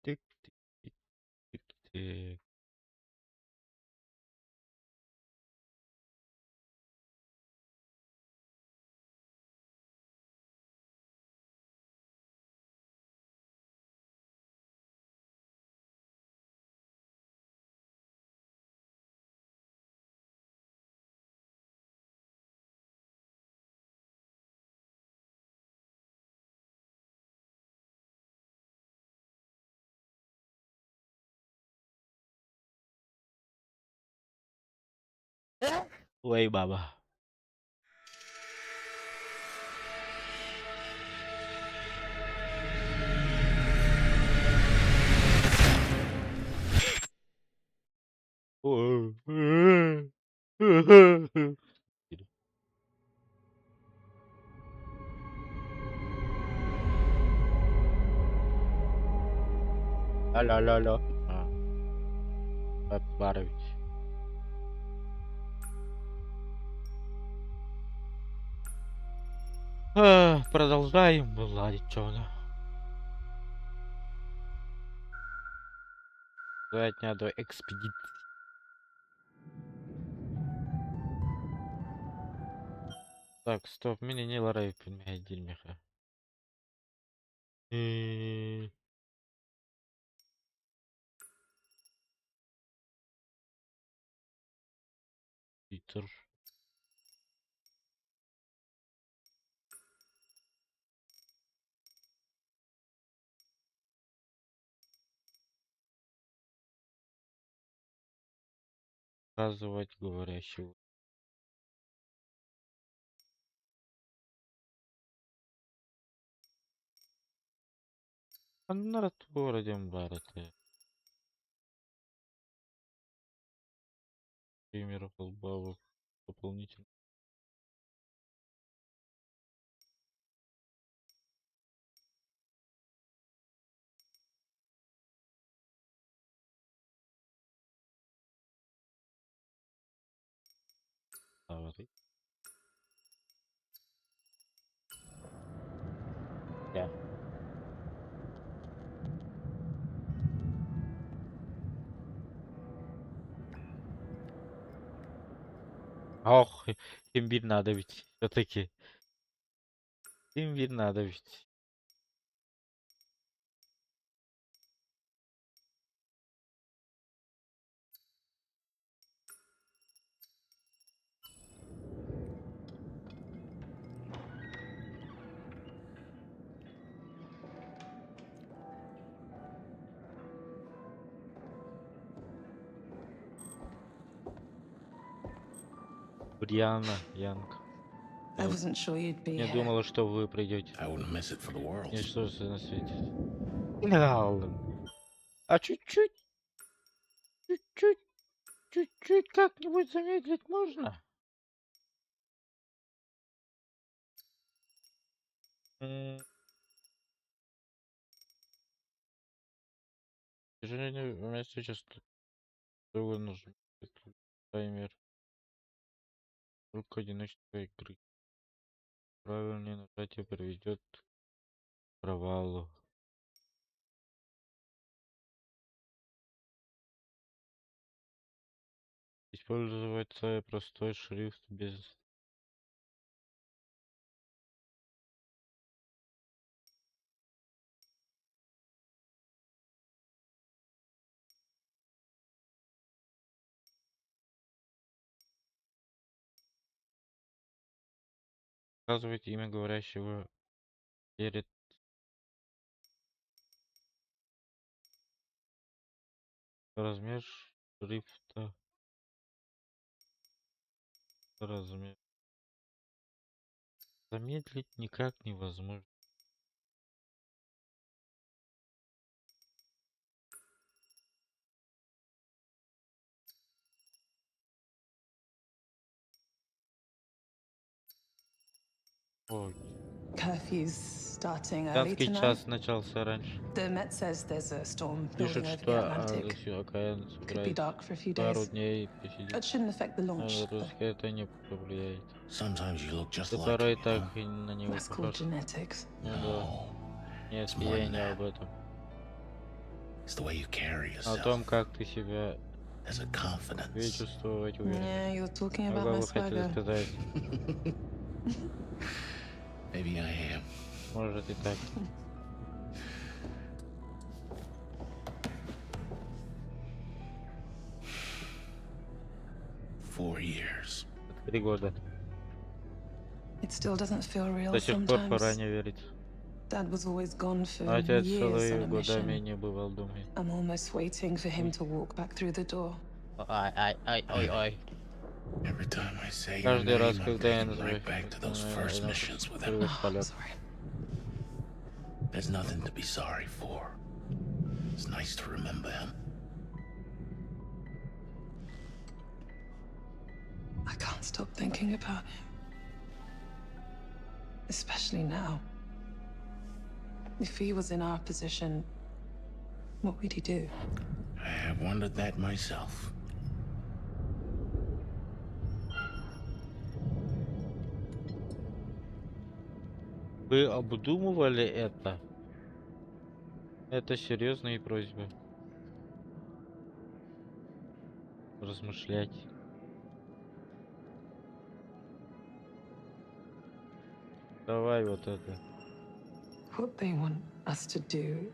Тык, тык, тык, тык. Ой, баба. Алло, алло, алло. А, Барович. Продолжаем владить, чё она. 2 дня до экспедиции. Так, стоп, меня не ларай меха. Питер. Показывать говорящего. Народ в городе Мбарате. Примеров баллов дополнительно. Yeah. Ох, имбирь надо ведь все-таки. Имбирь надо ведь. Бриана Янг. I wasn't sure you'd be Не here. думала, что вы придете. I wouldn't miss it for the world. Не что же на свете. Да. А чуть-чуть, чуть-чуть, чуть-чуть как-нибудь замедлить можно? К сожалению, у меня сейчас другой нужен таймер. Только одиночество игры. Правильное нажатие приведет к провалу. Использовать простой шрифт без Указывать имя говорящего перед размер шрифта размер замедлить никак невозможно. Ой. Curfew's starting early Датский tonight. час начался раньше. The Met says there's a storm building Пишут, over что the Atlantic. океан Could be собирается dark for a few пару days. дней посидеть. That shouldn't affect the На launch, though. запуске это не повлияет. Sometimes you look just Ты like порой him, you так know? и на него That's called похож. genetics. Ну да. No. Нет, It's more я than не that. об этом. It's the way you carry О том, yourself. как ты себя There's a confidence. чувствовать уверенно. Yeah, you're talking about Могла my бы хотели swagger. сказать, Maybe I am. может и так. 4 years. 3 года. It still doesn't feel real До сих пор пора sometimes. не верить. Dad was always gone for Отец years on целыми a годами mission. не бывал дома. I'm almost waiting for him to walk back through the door. Ай, ай, ай, ой, ой. Every time I say your Каждый раз, name, I'm когда я taken называю right back to those э, first наших missions with him. первых Oh, I'm полетов. sorry. There's nothing to be sorry for. It's nice to remember him. I can't stop thinking about him. Especially now. If he was in our position, what would he do? I have wondered that myself. Вы обдумывали это? Это серьезные просьбы. Размышлять. Давай вот это. What they want us to do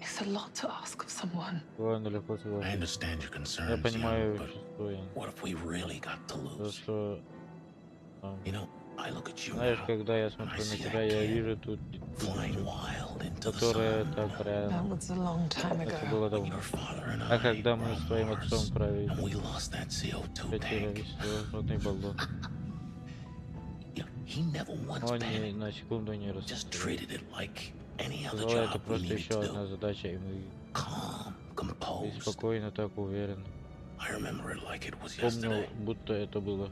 is a lot to ask of someone. Довольно легко I согласиться. understand your Я concerns, young, понимаю but чувство, Ян. what if we really got to То, lose? что там, I look at you знаешь, now, когда я and I смотрю на see тебя, that я kid вижу тут flying девочку, wild into the которая sun. так That рядом. was a long time Это ago. было When давно. your father and А I когда were мы on с твоим Mars, отцом провели and we lost that CO2 потеряли tank, кислородный баллон, he never once он ни panicked. на секунду не Just расстроился. treated it like any other Сказал, это job we просто needed еще to одна do. задача, и мы Calm, и composed. спокойно, так уверенно. I remember it like it was Помню, yesterday. будто это было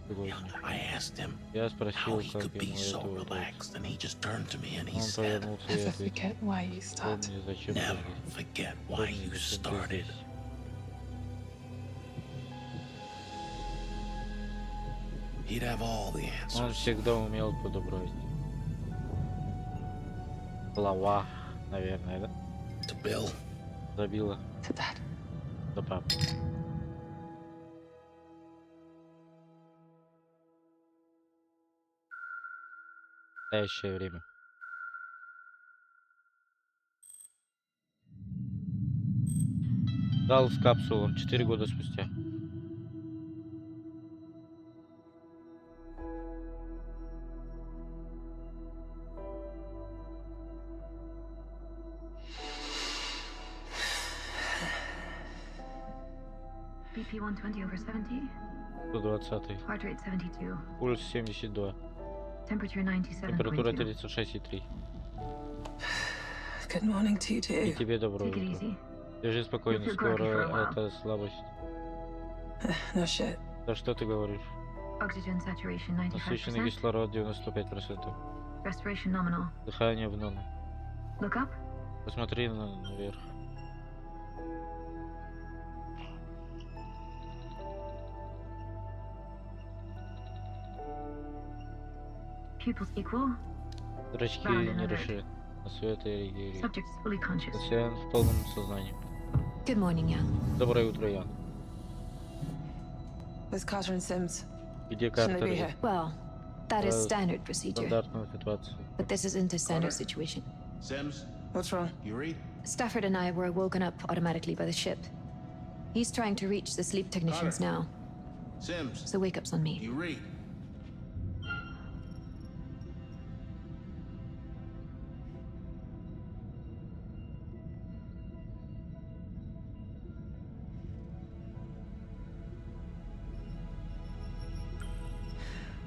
сегодня. I asked him Я how спросил, he как could be ему so это удалось. relaxed, and he just turned to me and he Он said, повернулся и Never ответил: forget why you started. «Помни, зачем ты "Never здесь. forget why Помни, you зачем ты started." здесь». He'd have all the Он answers. всегда умел подобрать слова, наверное, да? To Bill, Забила To Dad. до папы. Настоящее время. Дал в капсулу 4 года спустя. BP 120/70, 120. heart rate 72, Пульс 72. temperature Температура 97.2. 36,3. Good morning to you И too. тебе доброе Take it утро. easy. Держи спокойно, feel groggy for скоро a while. это слабость. No shit. Да что ты говоришь? Oxygen saturation Насыщенный 95%, кислород 95%. respiration nominal. Дыхание в норме. Look up. Посмотри наверх. Pupils equal. Зрачки Round and не alert. расширены. На свет и реагирует. Subject is fully conscious. Пациент в полном сознании. Good morning, Young. Доброе утро, Ян. Where's Carter and Sims? Где Shouldn't they Картер? be here? Well, that is Э, standard procedure, Стандартная ситуация. but this isn't a standard Carter. situation. Sims, What's wrong? you read? Stafford and I were woken up automatically by the ship. He's trying to reach the sleep technicians Carter. now, Sims, so wake up's on me. you read?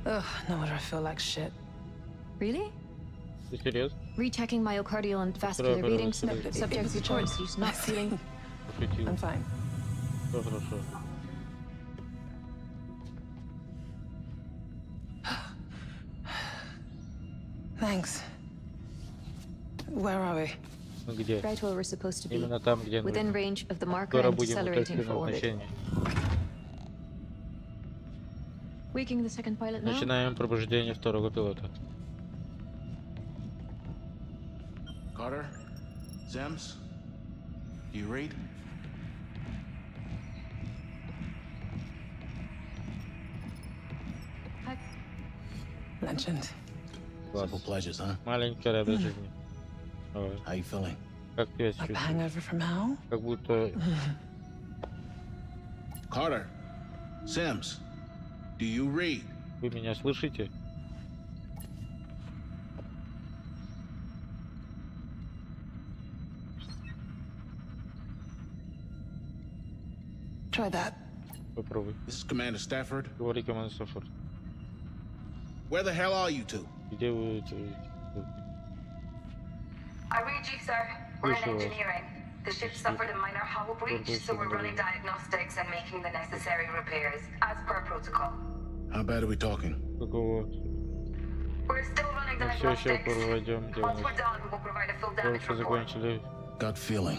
Ugh, no wonder I feel like shit. Really? Ты серьезно? Rechecking myocardial and vascular Которая readings. No, it Subject was a reports joke. he's not feeling. Пошутил. I'm fine. Все хорошо. Thanks. Where are we? Мы где? Right where we're supposed to be. Именно там, где Within нужно. range of the marker Скоро and будем у точки decelerating for orbit. назначения. Waking the second pilot now? Начинаем пробуждение второго пилота. Carter? Sims? Do you read? Legend. Класс. Simple pleasures, huh? Маленькая радость жизни. Давай. How you feeling? Как ты Like the себя чувствуешь? hangover from hell? Как будто Carter? Sims? Do you read? Вы меня слышите? Try that. Попробуй. This is Commander Stafford. Говори, команда Стаффорд. Where the hell are you two? Где вы? I read you, sir. We're in Слушаю вас. engineering. The ship suffered a minor hull breach, so we're running diagnostics and making the necessary repairs, as per protocol. How bad are we talking? Какого? We're still running Мы все еще diagnostics. проведем Once we're диагностику. done, we'll provide a full damage Только report. закончили. Gut feeling.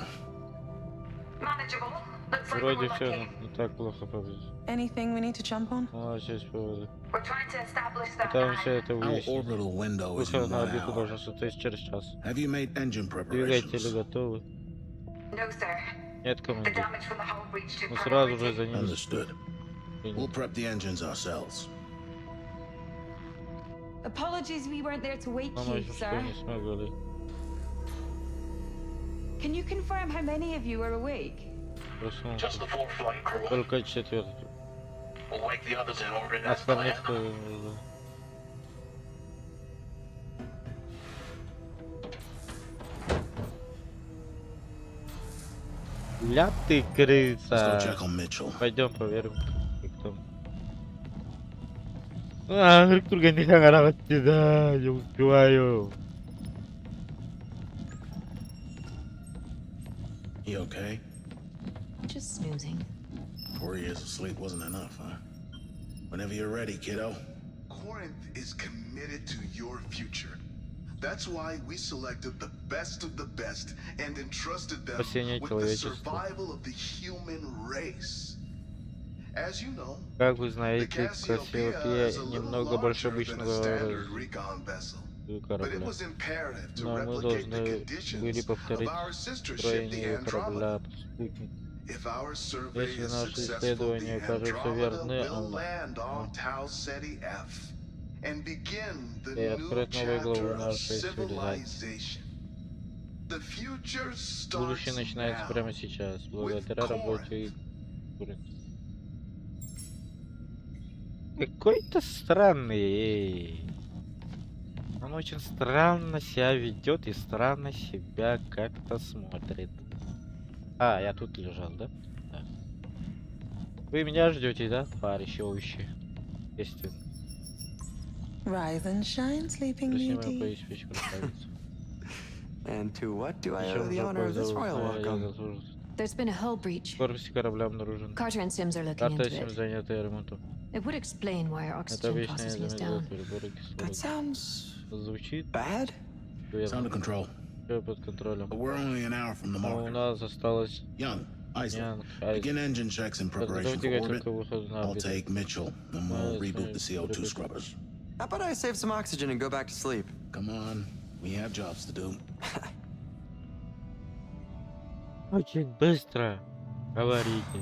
Manageable. Looks like Вроде we're все lucky. не так плохо повезло. Anything we need to jump on? У нас есть поводы. We're trying to establish that Пытаемся now. это Our выяснить. orbital window is in Выход на one орбиту hour. должен состояться через час. Have you made engine Двигатели preparations? готовы. No, sir. Нет, The командир. damage from the hull breach took Мы сразу же priority. занялись. Understood. We'll prep the engines ourselves. Apologies we weren't there to wake Нам you, еще что sir. не смогли. Can you confirm how many of you are awake? Проснулся. Just the four flight crew. Только четвертый. We'll wake the others in orbit as Остальных planned. э, Ля ты Let's go крыса. check on Mitchell. Пойдем проверим, как там. А, да, я успеваю. You okay? Just snoozing. 4 years of sleep wasn't enough, huh? Whenever you're ready, kiddo. Corinth is committed to your future. That's why we selected the best of the best and entrusted them Спасение with the человечества. survival of the human race. As you know, Как вы the знаете, Cassiopeia Кассиопея is a little немного больше larger than a обычного standard recon vessel. But it корабля. was imperative to Но мы replicate the должны были conditions of повторить our sister ship, the строение Andromeda. корабля «Спутник». If our survey Если is наши successful, исследования the окажутся Andromeda верны, will она land on Tau Ceti F and begin the и new откроет новую главу chapter of нашей цивилизации. civilization. The future Будущее starts начинается now прямо сейчас, with благодаря работе Corinth. Corinth. Какой-то странный. Эй. Он очень странно себя ведет и странно себя как-то смотрит. А, я тут лежал, да? Да. Вы меня ждете, да, товарищи овощи? Естественно. Rise and shine, sleeping Красивая beauty. поесть красавица. And to what do I owe Причем the honor of this royal welcome? There's been a hull breach. В корпусе корабля обнаружен. Carter and Sims are looking Карта into Сим it. занята ремонтом. It would explain why our Это oxygen объясняет processing is замедлил down. переборы That кислорода. sounds Звучит bad. It's under верно. control. Все под контролем. But we're only an hour from the Но у marker. нас осталось Young, Isaac, Янг, Айзек. begin engine checks in preparation Подготовь for двигатель orbit. к выходу на I'll орбиту. take Mitchell, and we'll Мы reboot the с ним CO2 перебудем. scrubbers. How about I save some oxygen and go back to sleep? Come on, we have jobs to do. Очень быстро говорите.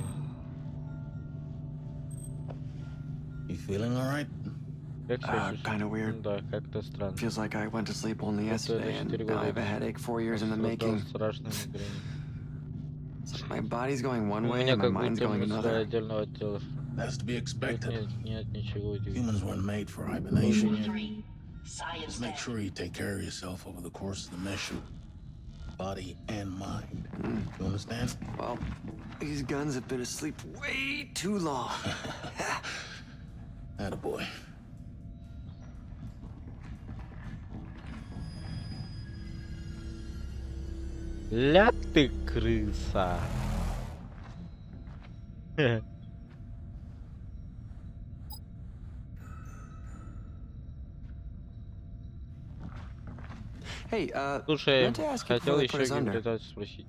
You feeling all right? Как себя Uh, чувствуешь? kinda weird. Ну да, как-то странно. Feels like I went to sleep only Будто это yesterday, and четыре now I года have a headache 4 years in the страдал making. страшной мигренью. It's like my body's going one У way меня and my как mind's будто going мысли another. отдельного отдела. That's to be Тут expected. нет, нет ничего удивительного. Humans weren't made for Тоже hibernation. нет. Just make sure you take care of yourself over the course of the mission. Body and mind. You understand? Well, these guns have been asleep way too long. Attaboy. Ля ты крыса. Hey, Слушай, meant to ask you хотел before they put еще us under. гибридацию спросить.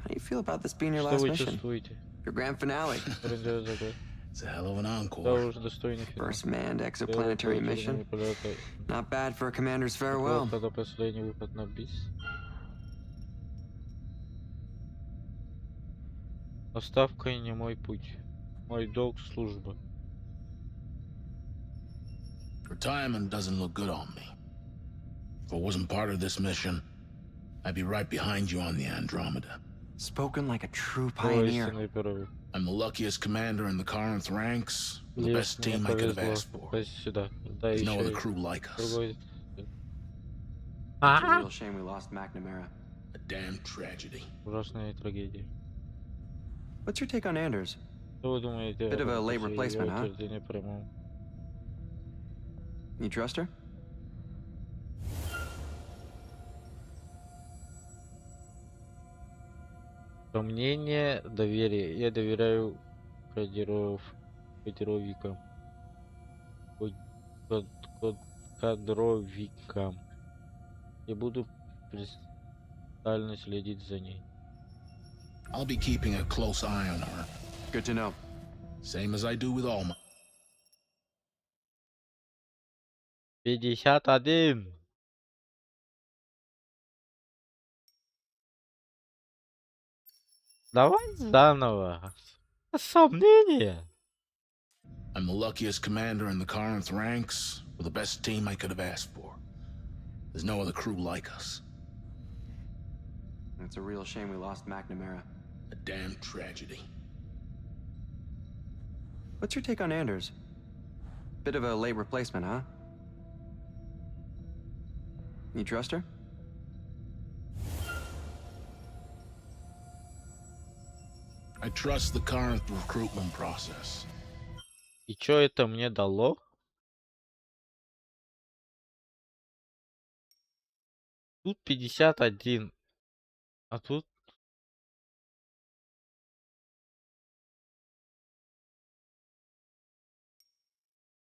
How do you feel about this being your Что last вы mission? чувствуете? Your grand finale. Грандиозный такой. It's a hell of an Да encore. уж достойный финал. First manned Первый exoplanetary пилотируемый mission. полет. Not bad for a commander's farewell. Неплохо, это последний выход на бис. Отставка не мой путь. Мой долг служба. Retirement doesn't look good on me. If I wasn't part of this mission, I'd be right behind you on the Andromeda. Spoken like a true Ой, pioneer. истинный первый. I'm the luckiest commander in the Corinth ranks, with the Лишь best мне team I could have повезло asked for. попасть сюда. Да There's no еще other и crew like us. другой. It's a А! real shame we lost McNamara. A damn tragedy. Ужасная трагедия. What's your take on Anders? Что вы думаете Bit of a об late Андерсе и replacement, его huh? утверждении прямом? You trust her? Сомнение, доверие. Я доверяю кадров, кадровикам. Код- код- код- кадровикам. И буду пристально следить за ней. I'll be keeping a close eye on her, Good to know. Same as I do with all my. 51! Давай заново. Сомнение. I'm the luckiest commander in the Corinth ranks, with the best team I could have asked for. There's no other crew like us. It's a real shame we lost McNamara. A damn tragedy. What's your take on Anders? Bit of a late replacement, huh? You trust her? I trust the Corinth recruitment process. И чё это мне дало? Тут 51. А тут...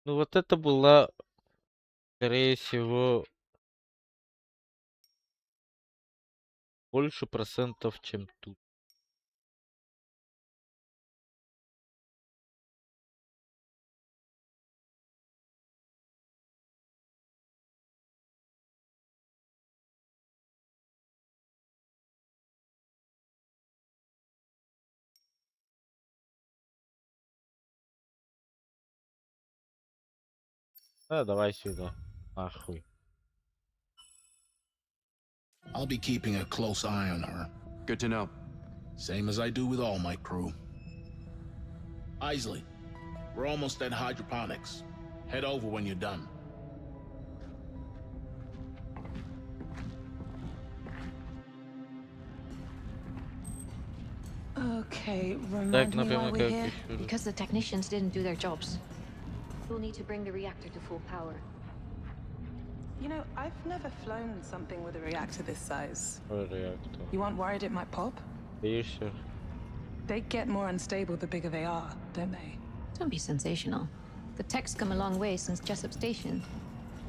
Ну вот это была, скорее всего, больше процентов, чем тут. Да, давай сюда. Нахуй. I'll be keeping a close eye on her, Good to know. Same as I do with all my crew. Isley, we're almost at hydroponics. Head over when you're done. Okay, Так, remind me why например, we're как here. еще раз. Because the technicians didn't do their jobs. We'll need to bring the reactor to full power. I've never flown something with a reactor this size. Реактор. You aren't worried it might pop? Боишься? They get more unstable the bigger they are, don't they? Don't be sensational. The tech's come a long way since Jessup Station.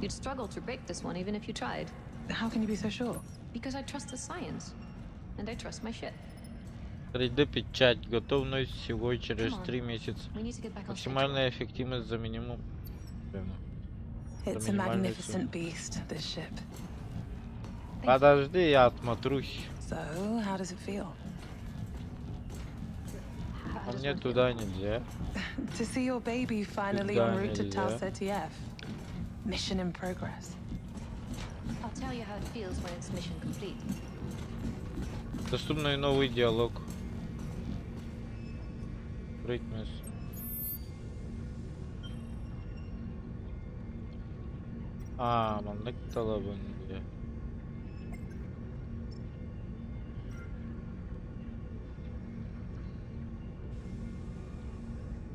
You'd struggle to break this one even if you tried. How can you be so sure? Because I trust the science. And I trust my ship. 3D печать. Готовность всего через Come on. 3 месяца. We need to get back on schedule. Максимальная эффективность за минимум. Прямо. It's a минимальную magnificent beast, this ship. Thank you. Подожди, я отмотрусь. So, how does it feel? How А does мне one feel? туда нельзя. To see your baby finally Туда en route to Tau нельзя. Ceti F. Mission in progress. I'll tell you how it feels when it's mission complete. Доступный новый диалог. Открыть место. А, маннык талабын дии.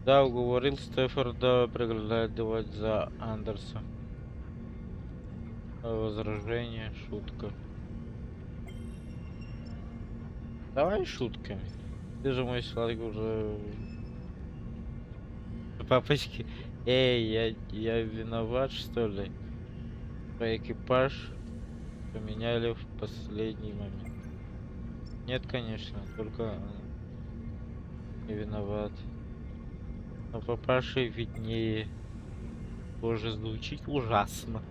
Да, уговорил Стефорда приглядывать за Андерсом. Возражение, шутка. Давай шутками. Ты же мой сладкий уже. Папочки. Эй, я виноват, что ли? Твой экипаж поменяли в последний момент. Нет, конечно, только не виноват. Но папаше виднее. Боже, звучит ужасно.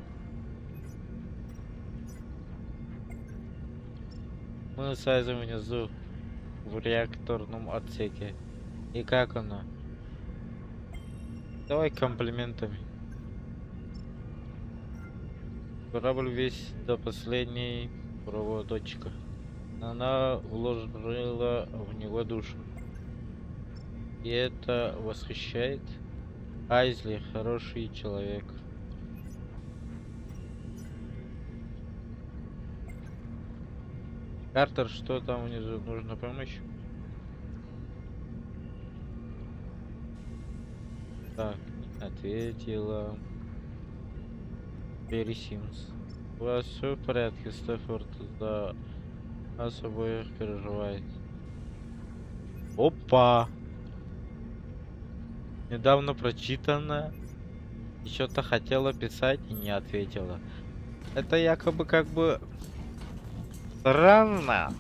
Мы с Айзом внизу. в реакторном отсеке. И как она? Давай комплиментами. Корабль весь до последней проводочка. Она вложила в него душу. И это восхищает. Айзли хороший человек. Картер, что там внизу? Нужна помощь? Так, не ответила. Берри Симс. У вас все в порядке, Стефорд? За нас обоих переживает. Опа! Недавно прочитано. И что-то хотела писать и не ответила. Это якобы как бы странно.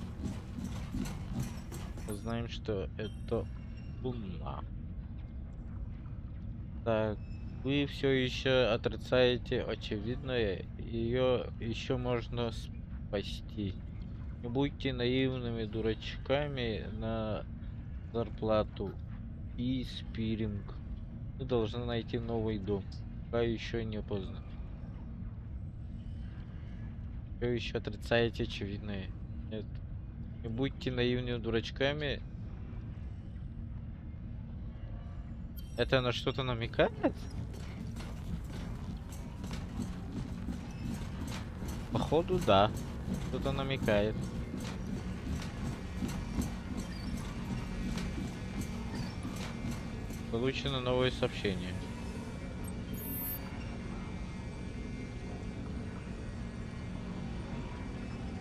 Узнаем, что это луна. Так, вы все еще отрицаете очевидное. Ее еще можно спасти. Не будьте наивными дурачками на зарплату и спиринг. Мы должны найти новый дом. Пока еще не поздно. Все еще отрицаете очевидное. Нет. Не будьте наивными дурачками. Это на что-то намекает? Походу, да. Что-то намекает. Получено новое сообщение.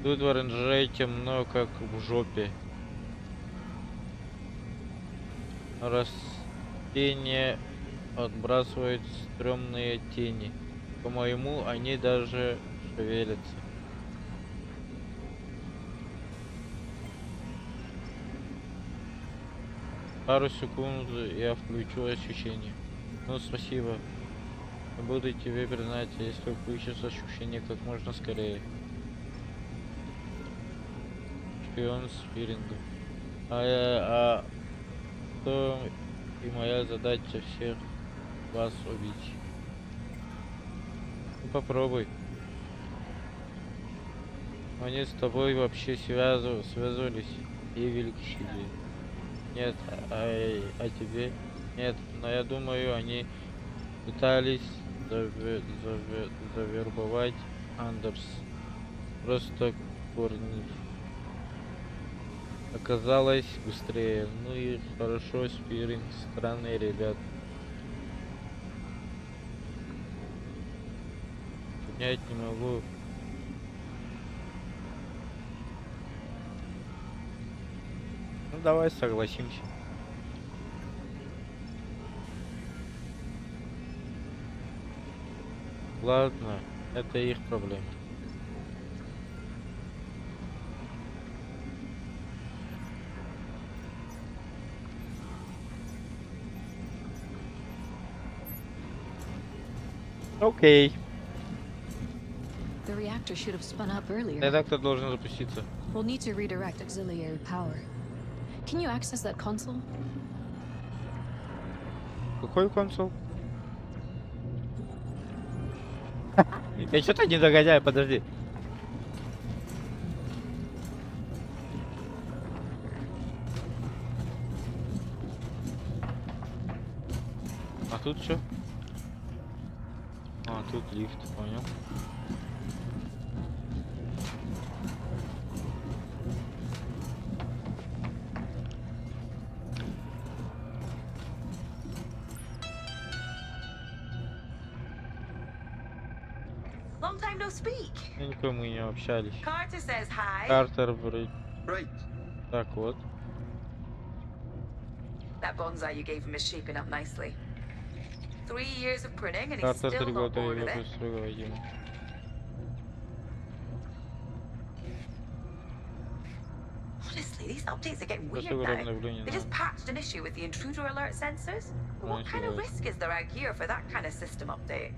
Тут в оранжерее темно, как в жопе. Растения отбрасывают стрёмные тени. По-моему, они даже шевелятся. Пару секунд, я включу ощущение. Ну, спасибо. Я буду тебе признать, если включишь ощущение как можно скорее. Шпион Спиринга. А то и моя задача всех вас убить. Ну, попробуй. Они с тобой вообще связывались и вели к себе. Нет, а тебе? Нет, но я думаю, они пытались завербовать Андерс. Просто корни. Оказалось быстрее. Ну и хорошо, Спиринг, странные ребят. Понять не могу. Ну давай согласимся. Ладно, это их проблема. Окей. The reactor should have spun up earlier. Редактор должен запуститься. We'll need to redirect auxiliary power. Can you access that console? Какой консул? Я что-то не догоняю, подожди. А тут что? А, тут лифт, понял. Long time no speak. Никакой мы не общались. Carter says hi. Картер вроде. Right. Так вот. That bonsai you gave him is shaping up nicely. 3 years of pruning and he's Картер still три not года bored его with it. быстро ему. Honestly, these updates are getting Просто weird now. обновление They на just patched an issue with the intruder alert sensors. What kind of Nice. risk is there out here for that kind of system update?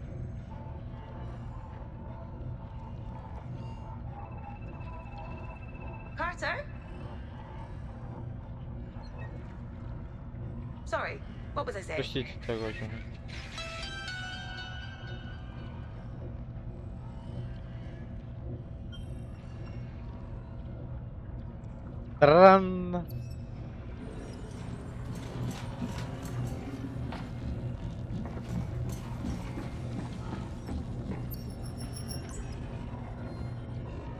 Carter? What was I saying? Простите, так очень. Странно.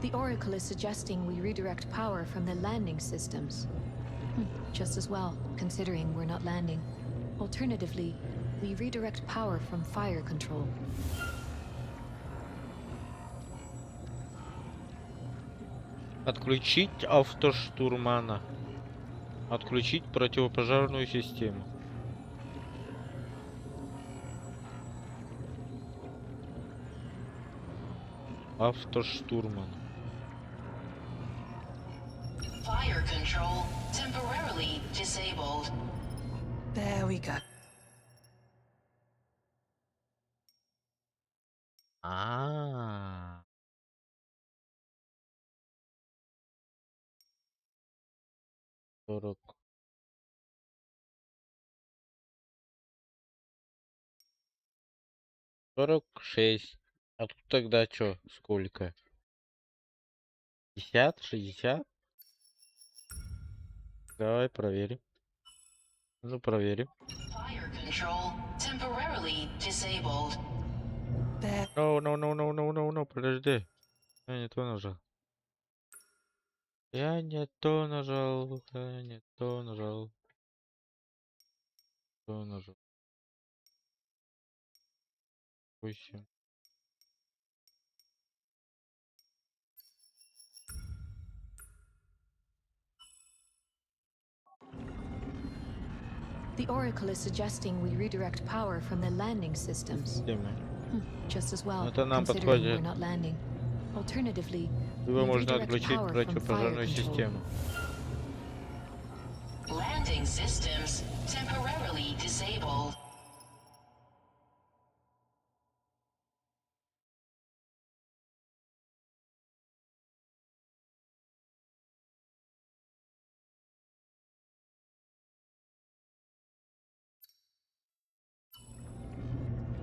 The Oracle is suggesting we redirect power from the landing systems. Just as well, considering we're not landing. Alternatively, we redirect power from fire control. Отключить автоштурмана. Отключить противопожарную систему. Автоштурман. Fire control temporarily disabled. There we go. А. 40. 46. А тут тогда чё? Сколько? 50? 60? Давай проверим. Ну, проверим. Fire control temporarily disabled. There. No, no, no, no, no, no, no, подожди. Я не то нажал. Я не то нажал. Я не то нажал. То нажал. 8. The Oracle is suggesting we redirect power from the landing systems. Системы. Just as well, Это нам considering подходит. we're not landing. Alternatively, Его we можно redirect отключить power from fire противопожарную control. систему. Landing systems temporarily disabled.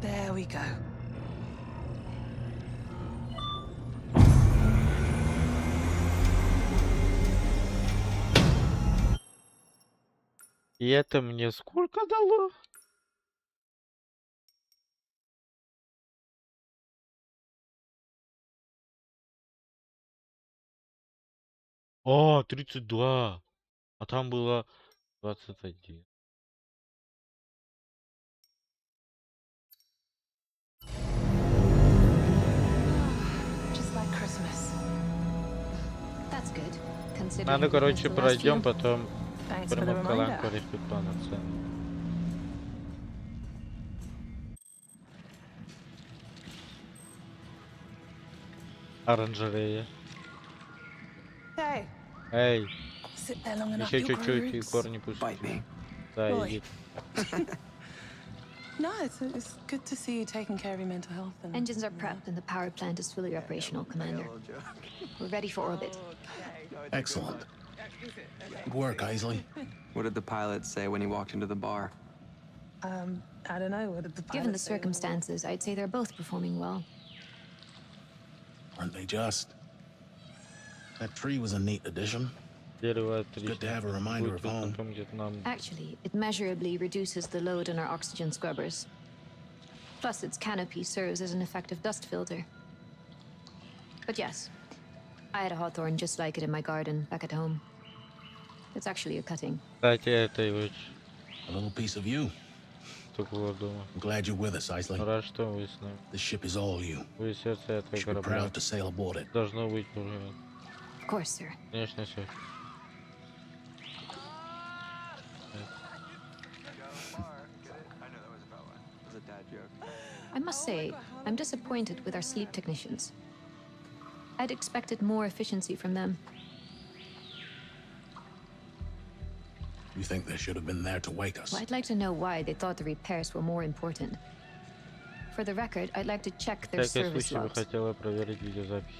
There we go. И это мне сколько дало? О, 32. А там было 21. Just like Christmas. That's good, considering Надо, we've короче, missed the last пройдем, few. Потом Thanks for the прямо в reminder. Каланку решит полноценно. Оранжерея. Hey, Эй, sit there long enough, еще you'll grow чуть-чуть и roots. корни пустят. Bite me. Да, Ой. иди. No, it's good to see you taking care of your mental health. And Engines are prepped and the power plant is fully operational, Commander. We're ready for orbit. Excellent. Good work, Isley. What did the pilot say when he walked into the bar? I don't know. What did the Given pilot the say when he- circumstances, I'd say they're both performing well. Aren't they just? That tree was a neat addition. Дерево It's good to отлично. have a reminder Будет of home. напомнит нам. Actually, it measurably reduces the load on our oxygen scrubbers. Plus, its canopy serves as an effective dust filter. But yes, I had a hawthorn just like it in my garden back at home. It's actually a cutting. Кстати, это и очень A little piece of you. такого дома. I'm glad you're with us, Isley. Рад, что вы с нами. This ship is all you. Вы сердце этого You should be корабля. proud to sail aboard it. Должно быть уже. Of course, sir. Конечно, сэр. It was a dad joke. I must say, I'm disappointed with our sleep technicians. I'd expected more efficiency from them. You think they should have been there to wake us? Well, I'd like to know why they thought the repairs were more important. For the record, I'd like to check their В всяком service случае, бы logs. хотела проверить видеозапись.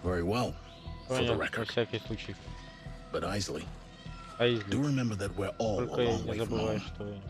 Very well. For the Понятно, на record. всякий случай. But Isley, Айзли, do remember that we're all a только long не way from забывай, home. что...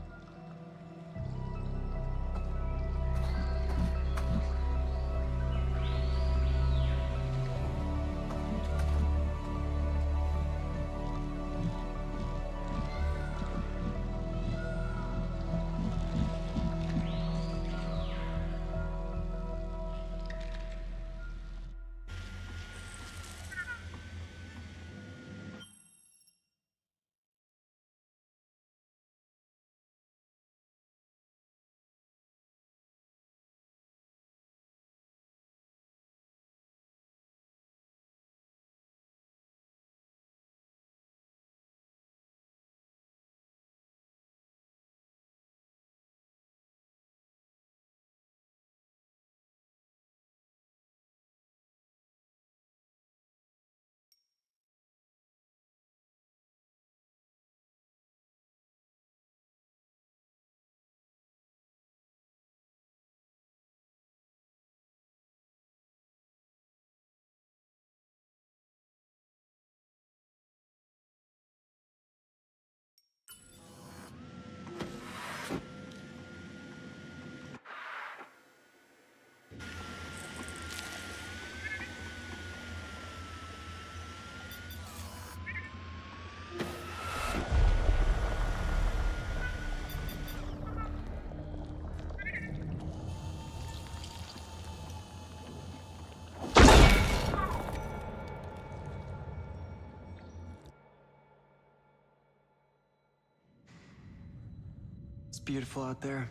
It's beautiful out there.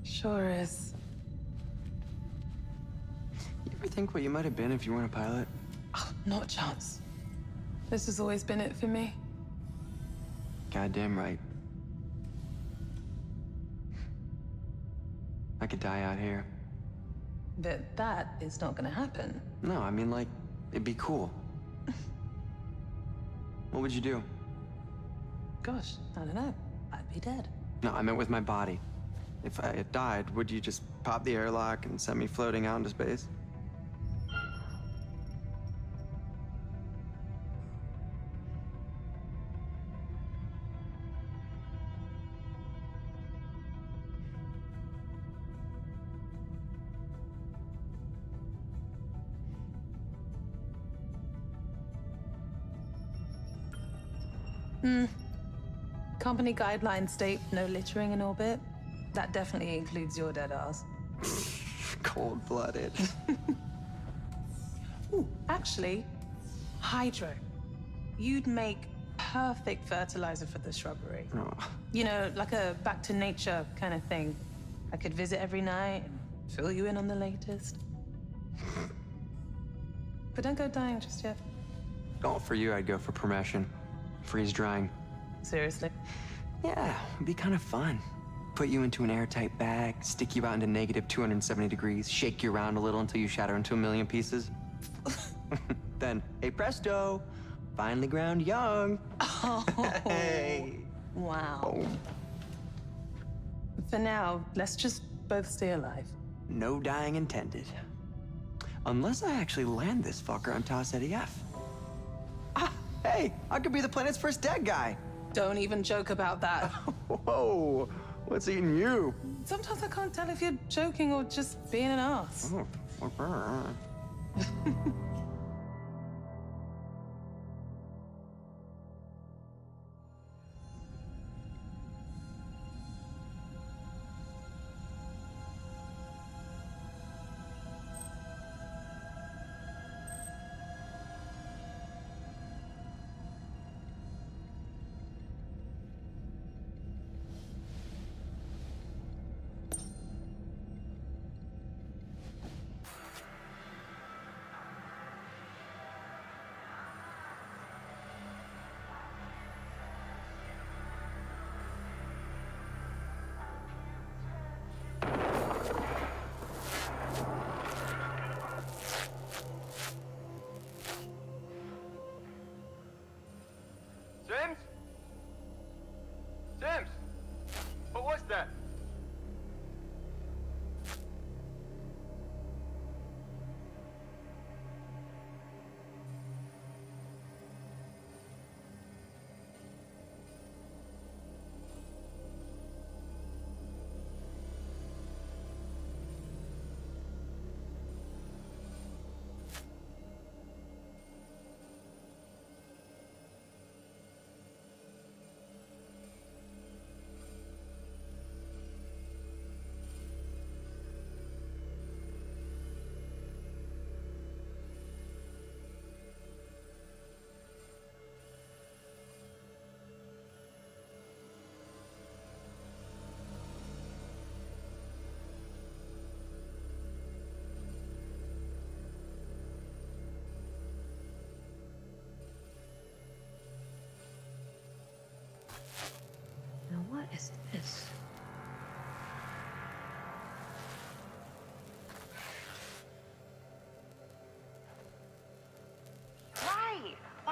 Sure is. You ever think what you might have been if you weren't a pilot? Oh, not a chance. This has always been it for me. Goddamn right. I could die out here. But that is not gonna happen. No, I mean, like, it'd be cool. What would you do? Gosh, I don't know. I'd be dead. No, I meant with my body. If I had died, would you just pop the airlock and send me floating out into space? Company guidelines state no littering in orbit. That definitely includes your dead ass. Cold-blooded. Ooh, actually, hydro. You'd make perfect fertilizer for the shrubbery. Oh, You know, like a back to nature kind of thing. I could visit every night and fill you in on the latest. But don't go dying just yet. Oh, for you, I'd go for permission. Freeze drying. Seriously. Yeah, it'd be kind of fun. Put you into an airtight bag, stick you out into negative 270 degrees, shake you around a little until you shatter into a million pieces. Then, hey presto, finally ground young. Oh, Hey. wow. Boom. For now, let's just both stay alive. No dying intended. Unless I actually land this fucker on Tau Ceti F. Ah, hey, I could be the planet's first dead guy. Don't even joke about that. Whoa, what's eating you? Sometimes I can't tell if you're joking or just being an ass. Oh, okay.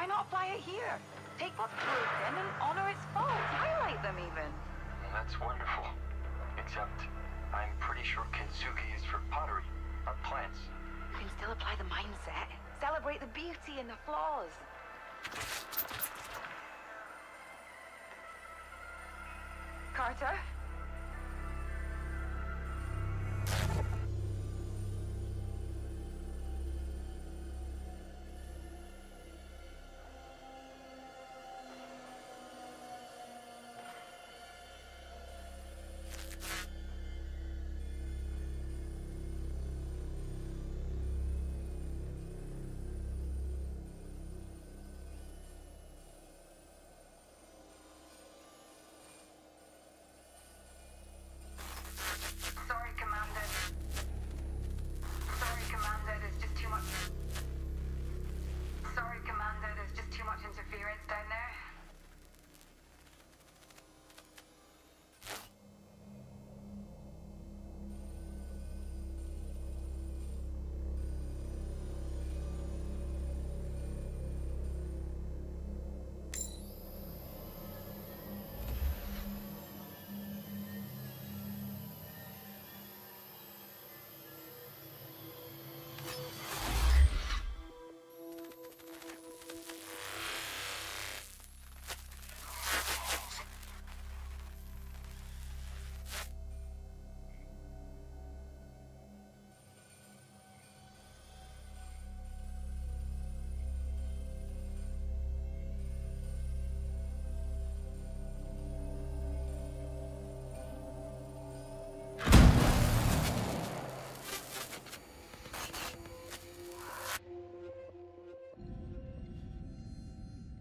Why not apply it here? Take what's broken and honor its faults. Highlight them even. That's wonderful. Except, I'm pretty sure kintsugi is for pottery, not plants. You can still apply the mindset. Celebrate the beauty and the flaws. Carter? Sorry, Commander. Sorry, Commander, there's just too much. Sorry, Commander, there's just too much interference down there.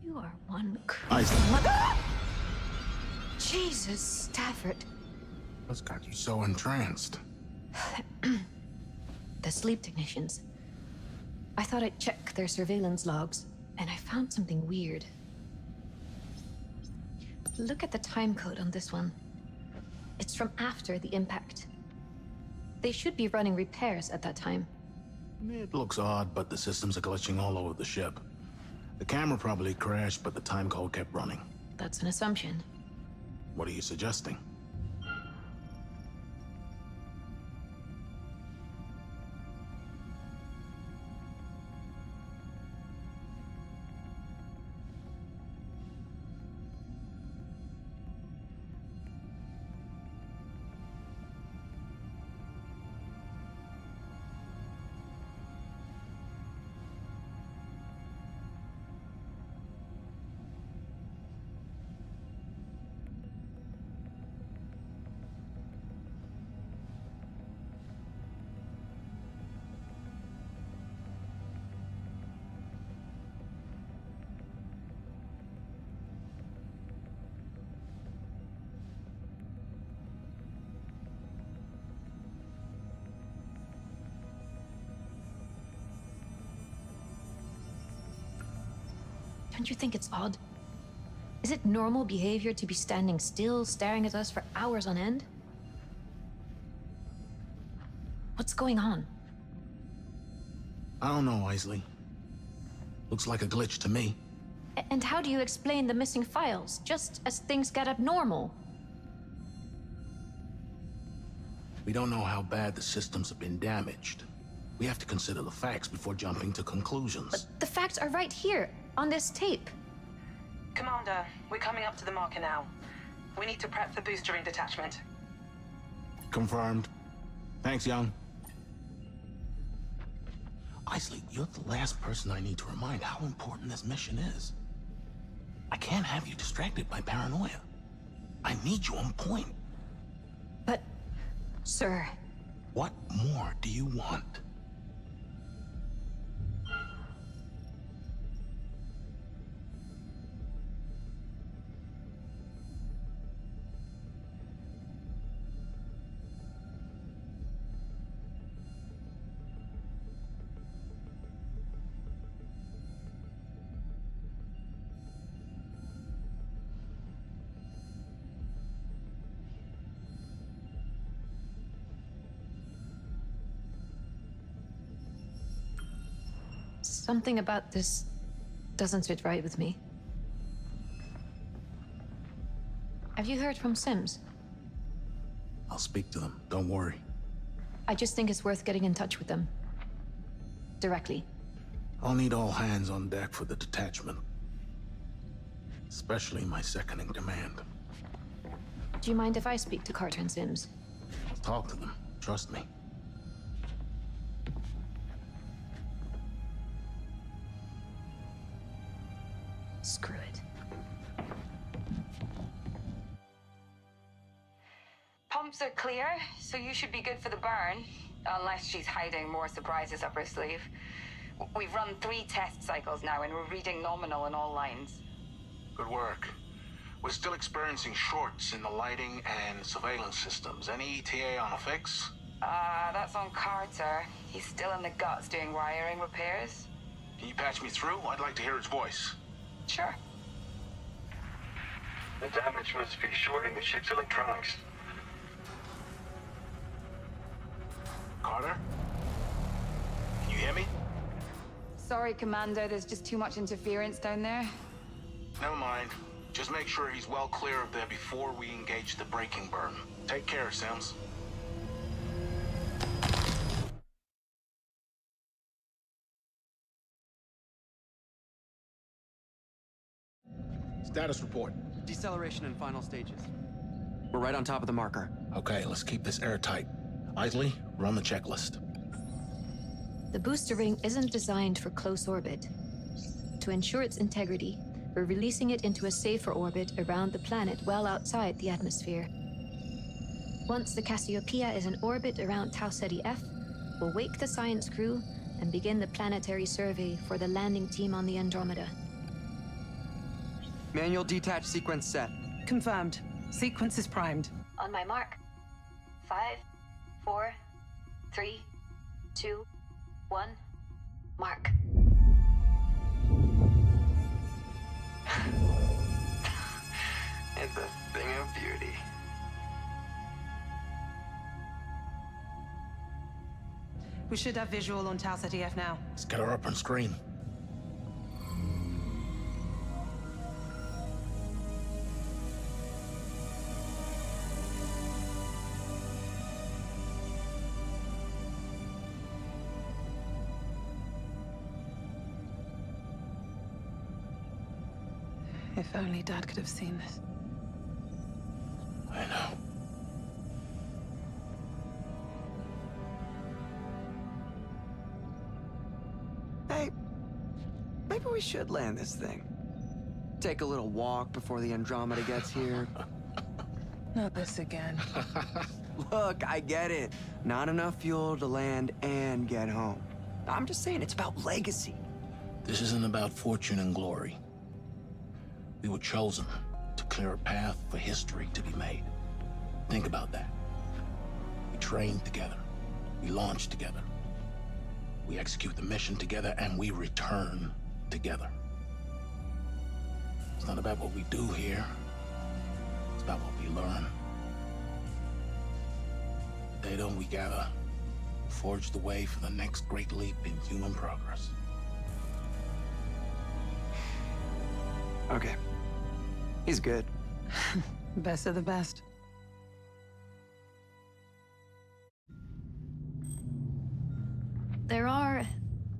You are one crazy Isley. mother. Jesus, Stafford. What's got you so entranced? The sleep technicians. I thought I'd check their surveillance logs, and I found something weird. Look at the time code on this one. It's from after the impact. They should be running repairs at that time. It looks odd, but the systems are glitching all over the ship. The camera probably crashed, but the time code kept running. That's an assumption. What are you suggesting? Don't you think it's odd? Is it normal behavior to be standing still, staring at us for hours on end? What's going on? I don't know, Isley. Looks like a glitch to me. And how do you explain the missing files, just as things get abnormal? We don't know how bad the systems have been damaged. We have to consider the facts before jumping to conclusions. But the facts are right here, on this tape. Commander, we're coming up to the marker now. We need to prep for booster ring detachment. Confirmed. Thanks, Young. Isley, you're the last person I need to remind how important this mission is. I can't have you distracted by paranoia. I need you on point. But, sir, What more do you want? Something about this Doesn't sit right with me. Have you heard from Sims? I'll speak to them. Don't worry. I just think it's worth getting in touch with them. Directly. I'll need all hands on deck for the detachment. Especially my second in command. Do you mind if I speak to Carter and Sims? I'll talk to them. Trust me. Screw it. Pumps are clear, so you should be good for the burn. Unless she's hiding more surprises up her sleeve. We've run 3 test cycles now, and we're reading nominal in all lines. Good work. We're still experiencing shorts in the lighting and surveillance systems. Any ETA on a fix? That's on Carter. He's still in the guts doing wiring repairs. Can you patch me through? I'd like to hear his voice. Sure. The damage must be shorting the ship's electronics. Carter? Can you hear me? Sorry, Commander. There's just too much interference down there. Never mind. Just make sure he's well clear of there before we engage the braking burn. Take care, Sims. Status report. Deceleration in final stages. We're right on top of the marker. Okay, let's keep this airtight. Isley, run the checklist. The booster ring isn't designed for close orbit. To ensure its integrity, we're releasing it into a safer orbit around the planet well outside the atmosphere. Once the Cassiopeia is in orbit around Tau Ceti F, we'll wake the science crew and begin the planetary survey for the landing team on the Andromeda. Manual detach sequence set. Confirmed. Sequence is primed. On my mark. 5, 4, 3, 2, 1, mark. It's a thing of beauty. We should have visual on Tau Ceti F now. Let's get her up on screen. If only Dad could have seen this. I know. Hey, maybe we should land this thing. Take a little walk before the Andromeda gets here. Not this again. Look, I get it. Not enough fuel to land and get home. I'm just saying, it's about legacy. This isn't about fortune and glory. We were chosen to clear a path for history to be made. Think about that. We trained together. We launched together. We execute the mission together, and we return together. It's not about what we do here. It's about what we learn. The data we gather forge the way for the next great leap in human progress. Okay. He's good. Best of the best. There are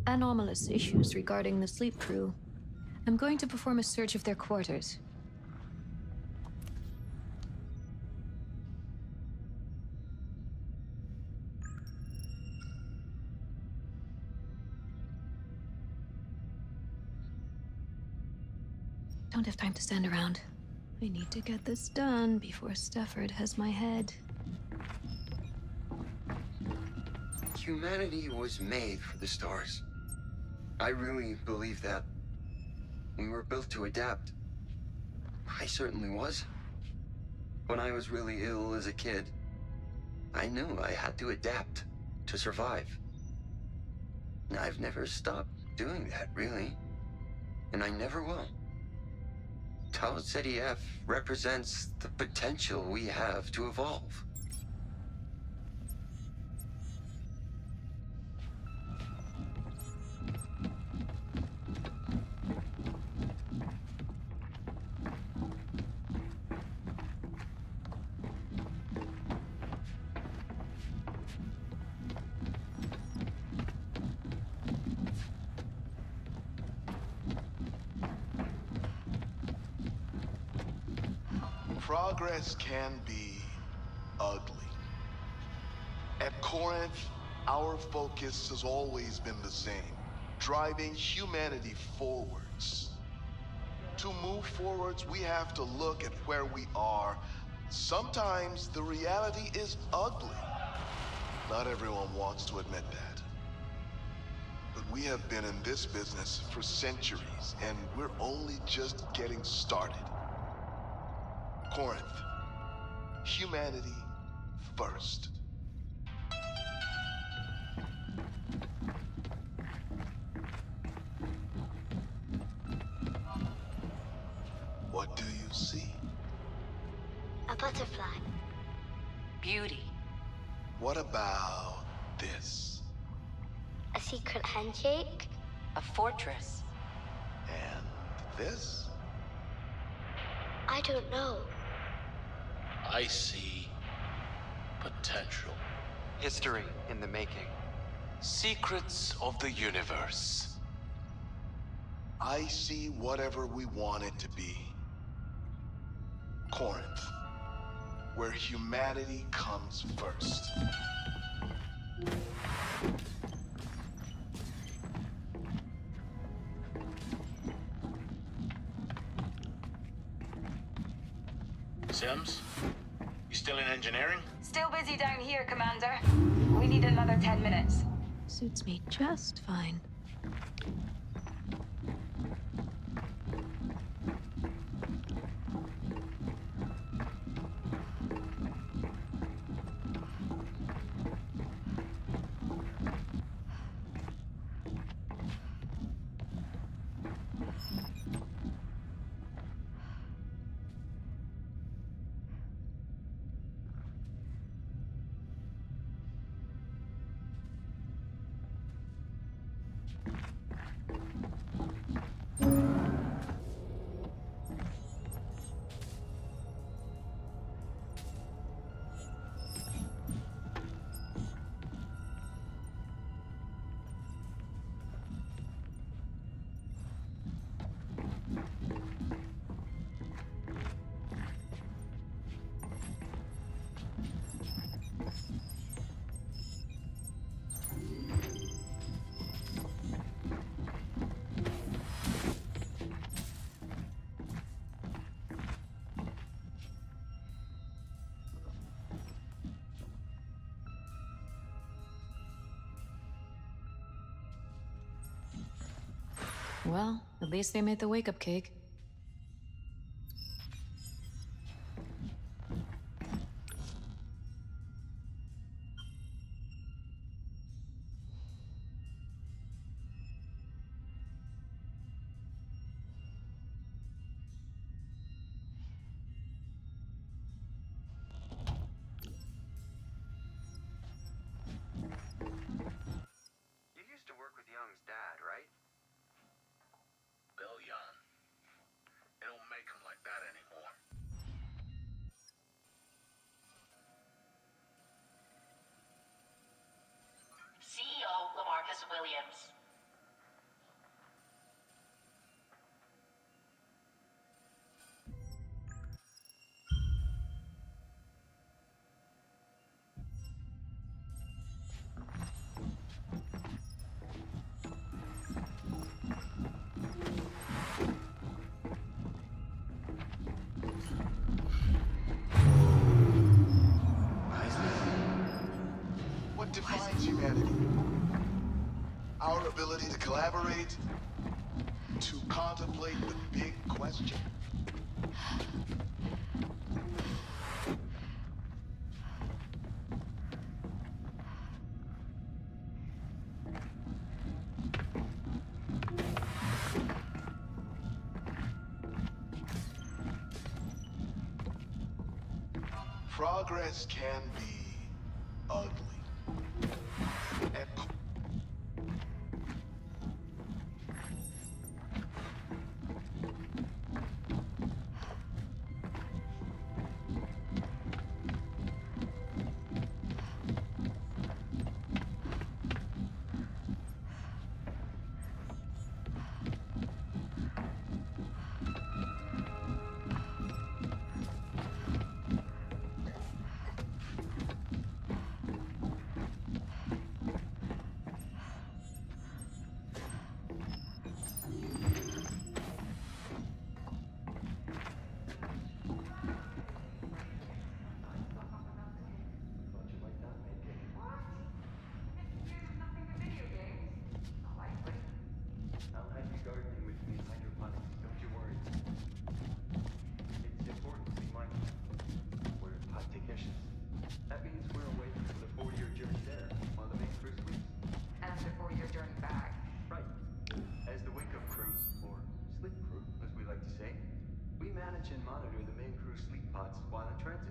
anomalous issues regarding the sleep crew. I'm going to perform a search of their quarters. Don't have time to stand around. I need to get this done before Stafford has my head. Humanity was made for the stars. I really believe that. We were built to adapt. I certainly was. When I was really ill as a kid, I knew I had to adapt to survive. I've never stopped doing that, really. And I never will. Tau Ceti F represents the potential we have to evolve. Progress can be ugly. At Corinth, our focus has always been the same driving humanity forwards. To move forwards, we have to look at where we are. Sometimes the reality is ugly. Not everyone wants to admit that. But we have been in this business for centuries, and we're only just getting started. Corinth, humanity first. What do you see? A butterfly. Beauty. What about this? A secret handshake. A fortress. And this? I don't know. I see potential. History in the making. Secrets of the universe. I see whatever we want it to be. Corinth, where humanity comes first. Sims? You still in engineering? Still busy down here, Commander. We need another 10 minutes. Suits me just fine. Well, at least they made the wake up cake. You used to work with Young's dad, right? Bill Young. They don't make 'em like that anymore. CEO Lamarcus Williams. What defines humanity? Our ability to collaborate, to contemplate the big question. Progress can be ugly. At pods while in transit.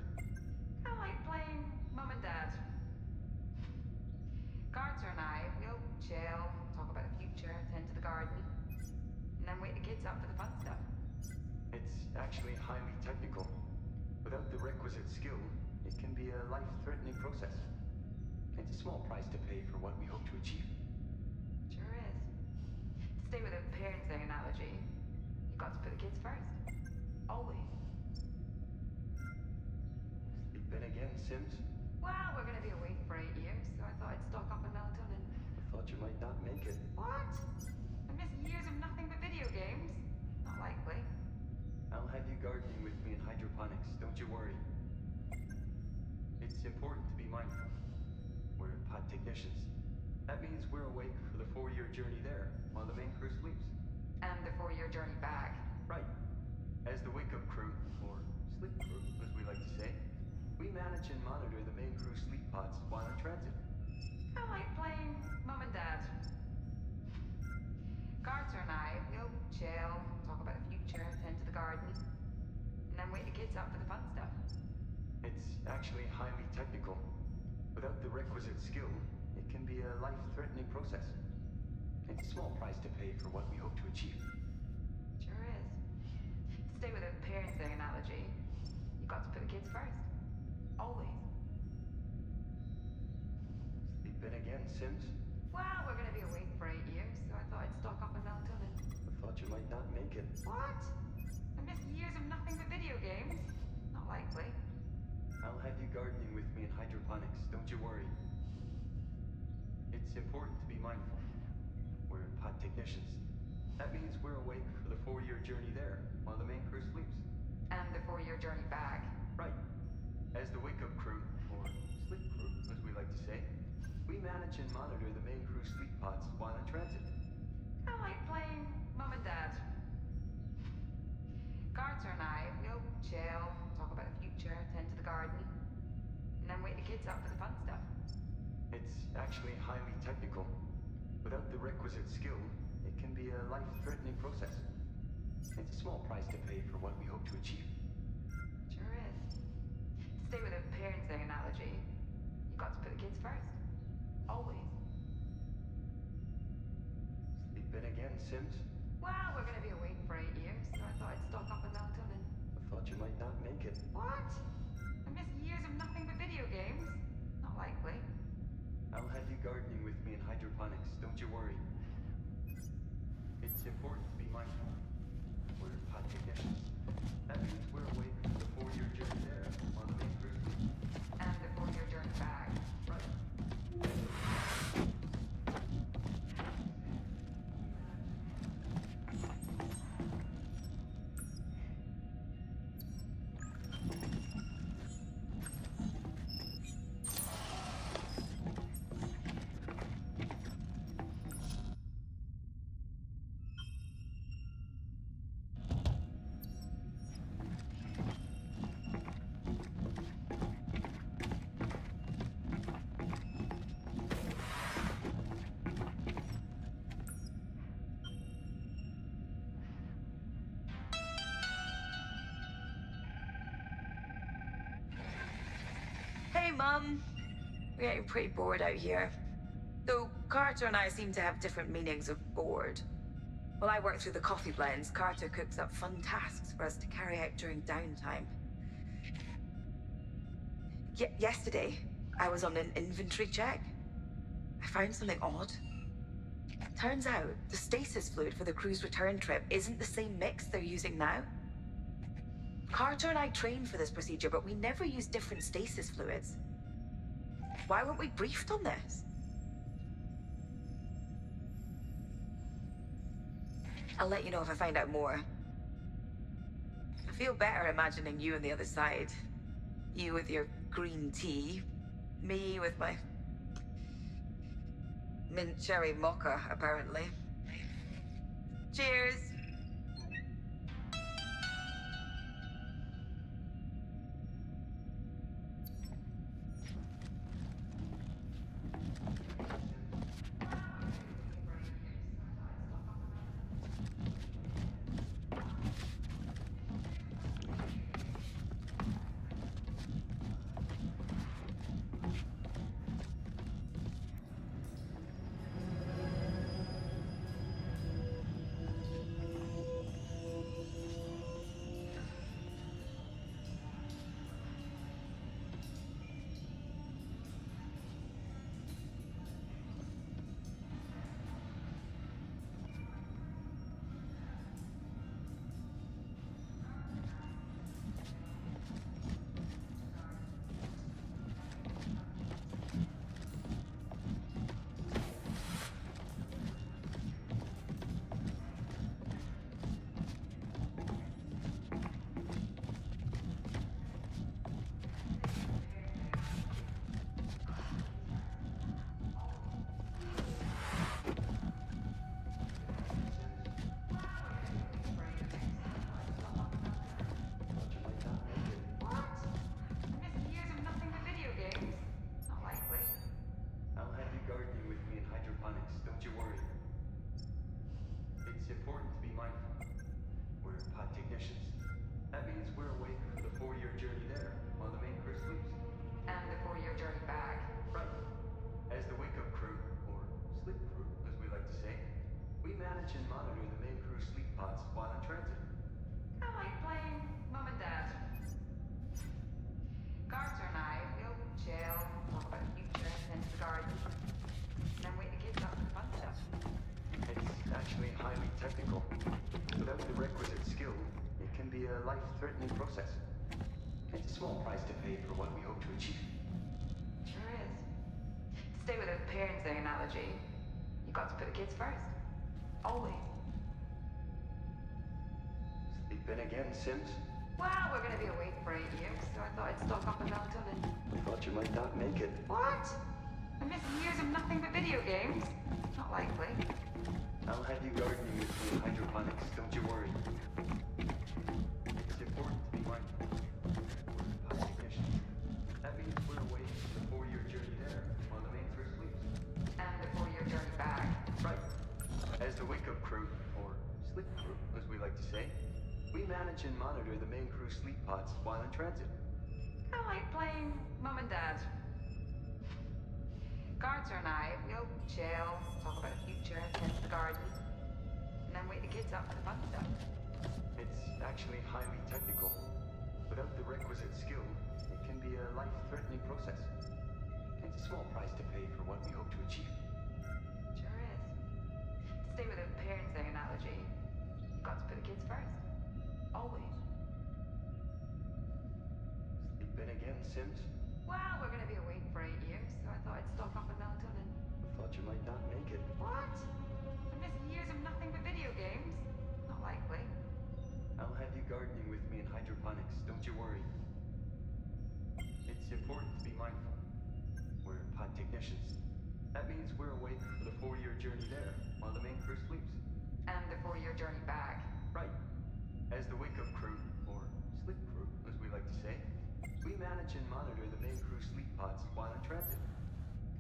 Kind of like playing mum and dad. Carter and I, we'll chill, talk about the future, tend to the garden, and then wake the kids up for the fun stuff. It's actually highly technical. Without the requisite skill, it can be a life-threatening process. It's a small price to pay for what we hope to achieve. Sure is. To stay with the parenting analogy, you've got to put the kids first. Always. Sleep in again, Sims? Well, we're gonna be away for 8 years, so I thought I'd stock up on melatonin. I thought you might not make it. What? I miss years of nothing but video games? Not likely. I'll have you gardening with me in hydroponics, don't you worry. It's important to be mindful. We're pod technicians. That means we're awake for the 4-year journey there, while the main crew sleeps. And the 4-year journey back. Right. As the wake-up crew, or sleep crew, as we like to say, we manage and monitor the main crew sleep pods while in transit. Kind of like playing mum and dad. Carter and I, we'll chill, talk about the future, tend to the garden, and then wake the kids up for the fun stuff. It's actually highly technical. Without the requisite skill, it can be a life-threatening process. It's a small price to pay for what we hope to achieve. Sure is. To stay with the parenting analogy, you've got to put the kids first. Always. Sleep in again, Sims? Well, we're gonna be away for 8 years, so I thought I'd stock up on melatonin. I thought you might not make it. What? I miss years of nothing but video games? Not likely. I'll have you gardening with me in hydroponics, don't you worry. It's important to be mindful. We're pod technicians. That means we're awake for the 4-year journey there, while the main crew sleeps. And the 4-year journey back. Right. As the wake-up crew, or sleep crew, as we like to say, we manage and monitor the main crew sleep pods while in transit. Kind of like playing mum and dad. Carter and I, we'll chill, talk about the future, tend to the garden, and then wake the kids up for the fun stuff. It's actually highly technical. Without the requisite skill, it can be a life-threatening process. It's a small price to pay for what we hope to achieve. Sure is. To stay with the parenting analogy, you've got to put the kids first. Always. Sleep in again, Sims? Well, we're gonna be away for 8 years, so I thought I'd stock up on melatonin. I thought you might not make it. What? I miss years of nothing but video games? Not likely. I'll have you gardening with me in hydroponics, don't you worry. It's important to be mindful. We're pod technicians. That means we're awake for the 4-year journey there, while the main crew sleeps. And the 4-year journey back. Right. Hey, Mum. We're getting pretty bored out here. Though Carter and I seem to have different meanings of bored. While I work through the coffee blends, Carter cooks up fun tasks for us to carry out during downtime. Yesterday, I was on an inventory check. I found something odd. Turns out, the stasis fluid for the crew's return trip isn't the same mix they're using now. Carter and I trained for this procedure, but we never used different stasis fluids. Why weren't we briefed on this? I'll let you know if I find out more. I feel better imagining you on the other side. You with your green tea, me with my mint cherry mocha, apparently. Cheers! a life-threatening process. It's a small price to pay for what we hope to achieve. Sure is. To stay with the parenting analogy, you got to put the kids first. Always. Sleep in again, Sims? Well, we're gonna be awake for 8 years, so I thought I'd stock up on melatonin. I thought you might not make it. What? I missed years of nothing but video games? Not likely. I'll have you gardening with me in hydroponics, don't you worry. It's important to be mindful. We're pod technicians. That means we're awake for the 4-year journey there while the main crew sleeps. And the 4-year journey back. Right. As the wake-up crew, or sleep crew, as we like to say, we manage and monitor the main crew sleep pods while in transit. Kind of like playing mum and dad. Carter and I, we'll chill, talk about the future, tend to the garden, and then wake the kids up for the fun stuff. It's actually highly technical. Without the requisite skill, it can be a life-threatening process. It's a small price to pay for what we hope to achieve. Sure is. To stay with the parenting analogy, you've got to put the kids first. Always. Sleep in again, Sims? Well, we're gonna be awake for 8 years, so I thought I'd stock up on melatonin. I thought you might not make it. What? I missed years of nothing but video games? Not likely. I'll have you gardening with me in hydroponics, don't you worry. It's important to be mindful. We're pod technicians. That means we're awake for the 4-year journey there while the main crew sleeps. And the 4-year journey back. Right. As the wake-up crew, or sleep crew, as we like to say, we manage and monitor the main crew sleep pods while in transit.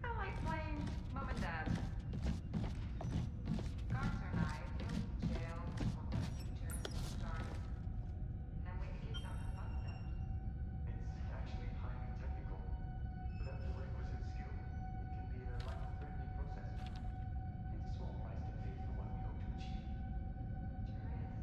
Kind of like playing mum and dad. Carter and I, we'll chill, talk about the future, tend to the garden, and then wake the kids up for the fun stuff. It's actually highly technical. Without the requisite skill, it can be a life-threatening process. It's a small price to pay for what we hope to achieve. Sure is.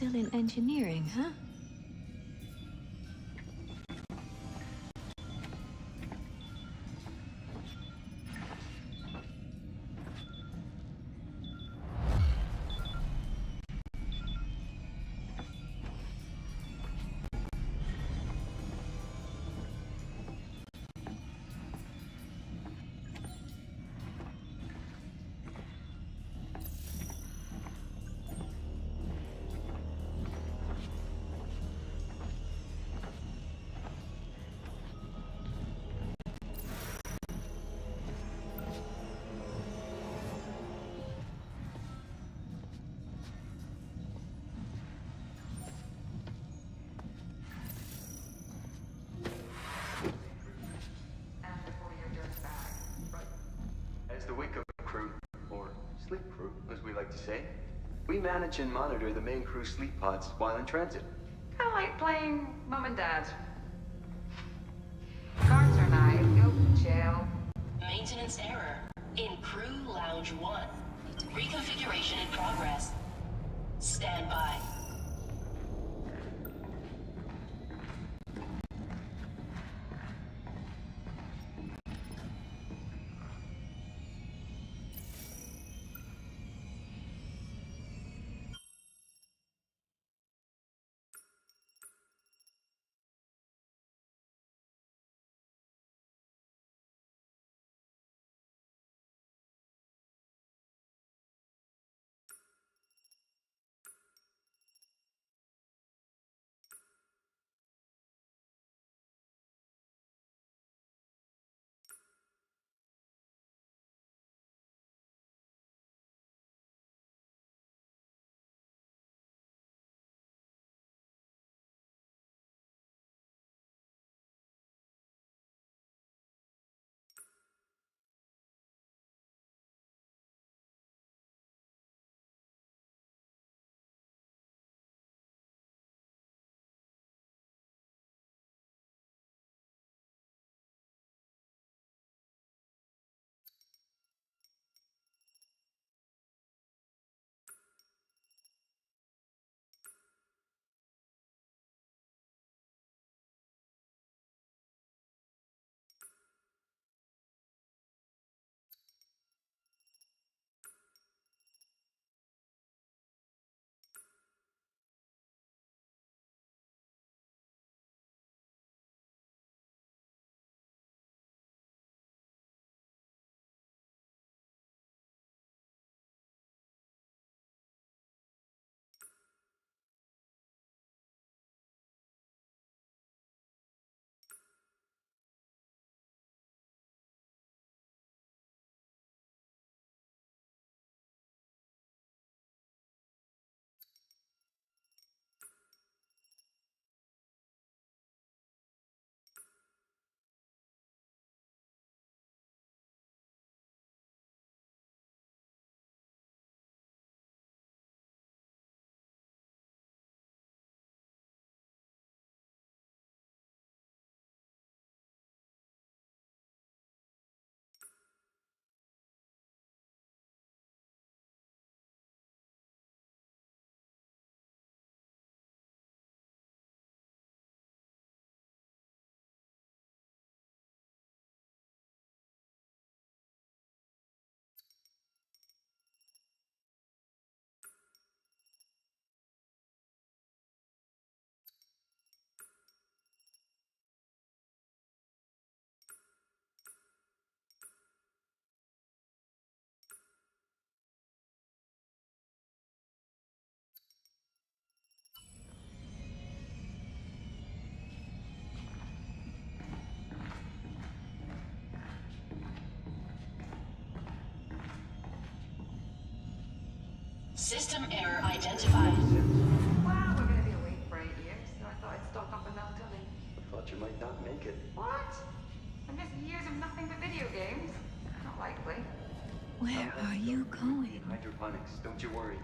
Still in engineering, huh? As the wake-up crew, or sleep crew, as we like to say, we manage and monitor the main crew sleep pods while in transit. Kind of like playing mum and dad. Carter and I, go chill. Maintenance error in Crew Lounge 1. Reconfiguration in progress. Stand by. System error identified. Well, we're gonna be away for 8 years, so I thought I'd stock up on melatonin. Thought you might not make it. What? I miss years of nothing but video games? Not likely. Where are you going? Hydroponics, don't you worry.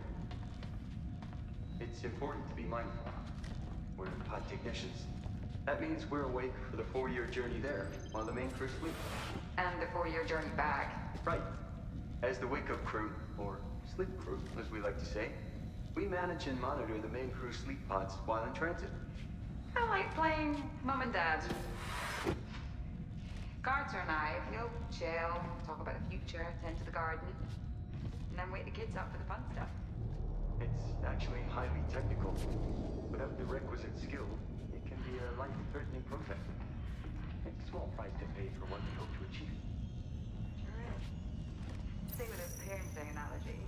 It's important to be mindful. We're pod technicians. That means we're awake for the 4-year journey there, while the main crew sleep. And the 4-year journey back. Right. As the wake-up crew, or sleep crew, as we like to say, We manage and monitor the main crew sleep pods while in transit. I like playing mum and dad. Carter and I, we'll chill, talk about the future, tend to the garden, and then wake the kids up for the fun stuff. It's actually highly technical. Without the requisite skill, it can be a life-threatening process. It's a small price to pay for what we hope to achieve. Sure is. Stay with those parenting analogies.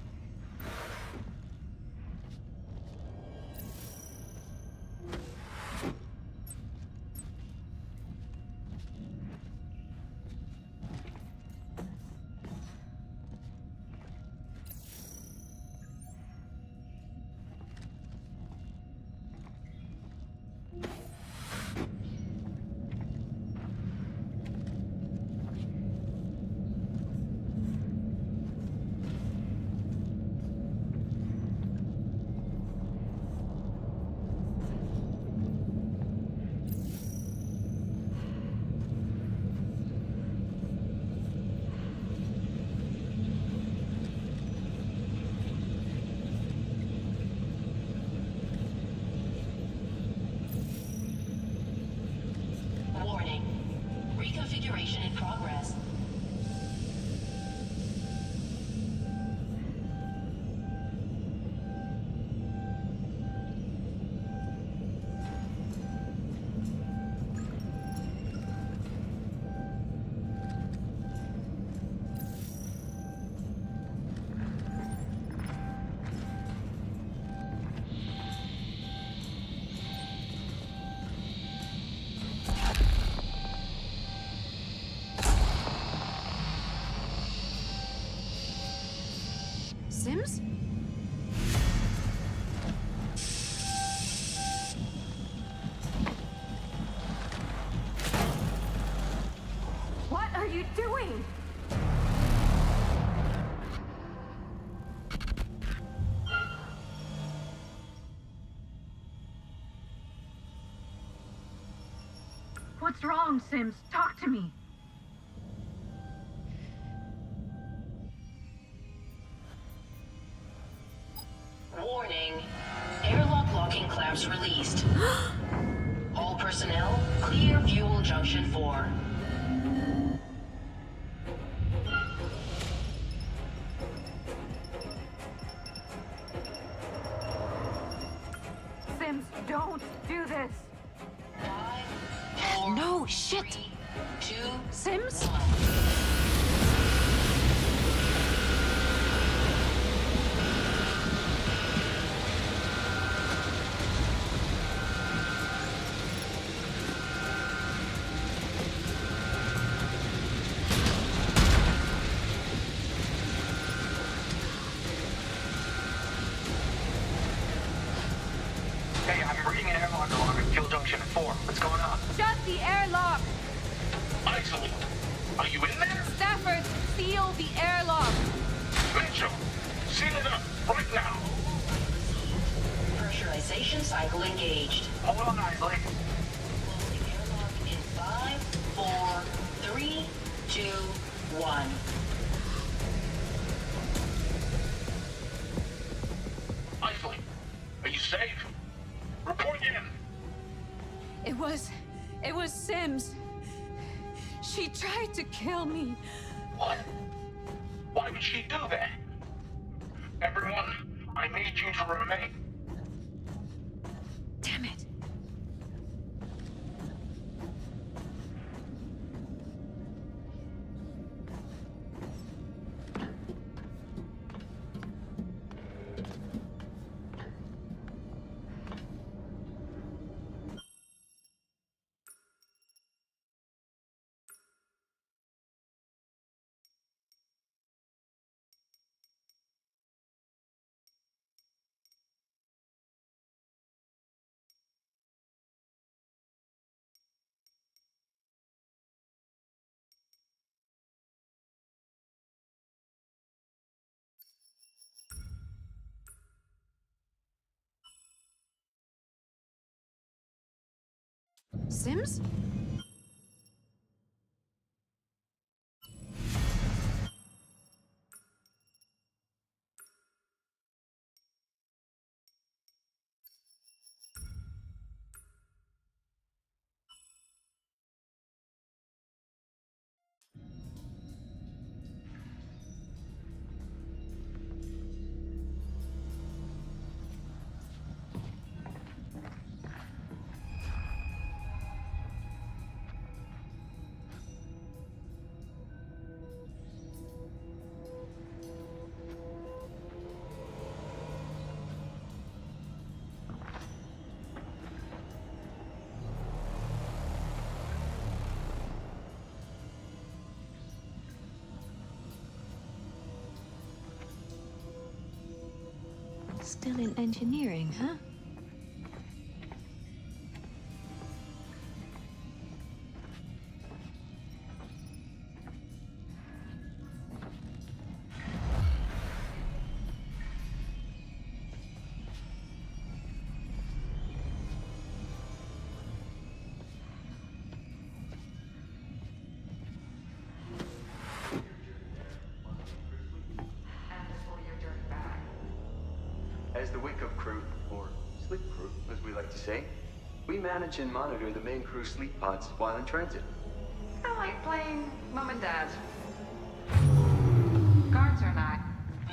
Warning. Reconfiguration in progress. Sims? What are you doing? What's wrong, Sims? Talk to me. Warning. Airlock locking clamps released. All personnel, clear fuel junction 4. Sims, don't do this! 5, 4, No, shit! 3, 2, Sims? 1. Hey, I'm reading an airlock alarm at Fuel Junction 4. What's going on? Shut the airlock! Isley, are you in there? Stafford, seal the airlock! Mitchell, seal it up right now. Pressurization cycle engaged. Hold on, Isley. Closing airlock in 5, 4, 3, 2, 1. Isley, are you safe? Report in. It was Sims. She tried to kill me. What? Why would she do that? Everyone, I need you to remain. Damn it. Sims? Still in engineering, huh? As the wake-up crew, or sleep crew, as we like to say, we manage and monitor the main crew sleep pods while in transit. I like playing mum and dad. Carter and I.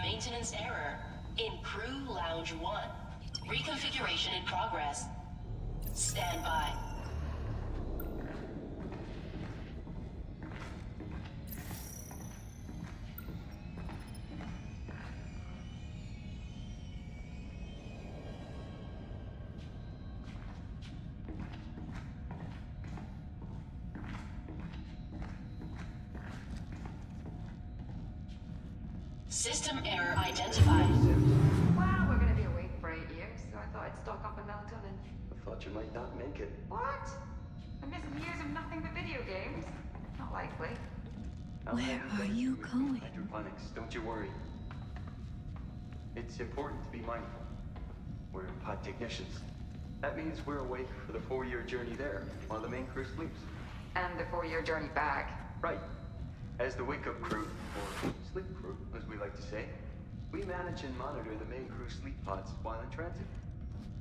Maintenance error in Crew Lounge 1. Reconfiguration in progress. Stand by. System error identified. Well, we're gonna be awake for 8 years, so I thought I'd stock up on melatonin. I thought you might not make it. What? I'm missing years of nothing but video games? Not likely. I'll Where have are better you food with going? Hydroponics, don't you worry. It's important to be mindful. We're pod technicians. That means we're awake for the 4-year journey there, while the main crew sleeps. And the 4-year journey back. Right. As the wake-up crew, or sleep crew, as we like to say, we manage and monitor the main crew sleep pods while in transit.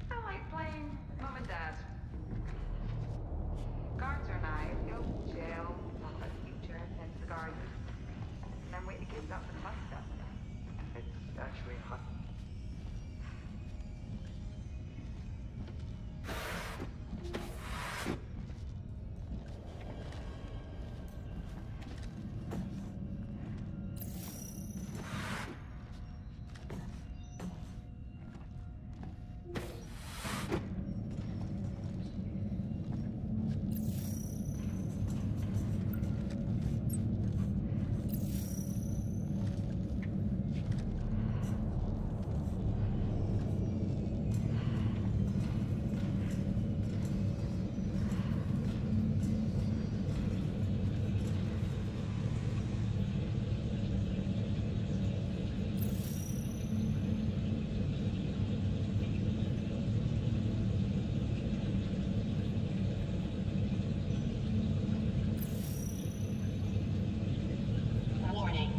I like playing mum and dad. Carter and I, we'll chill, talk about the future, tend to the garden, and then wake the kids up for the fun stuff. It's actually hot. Warning.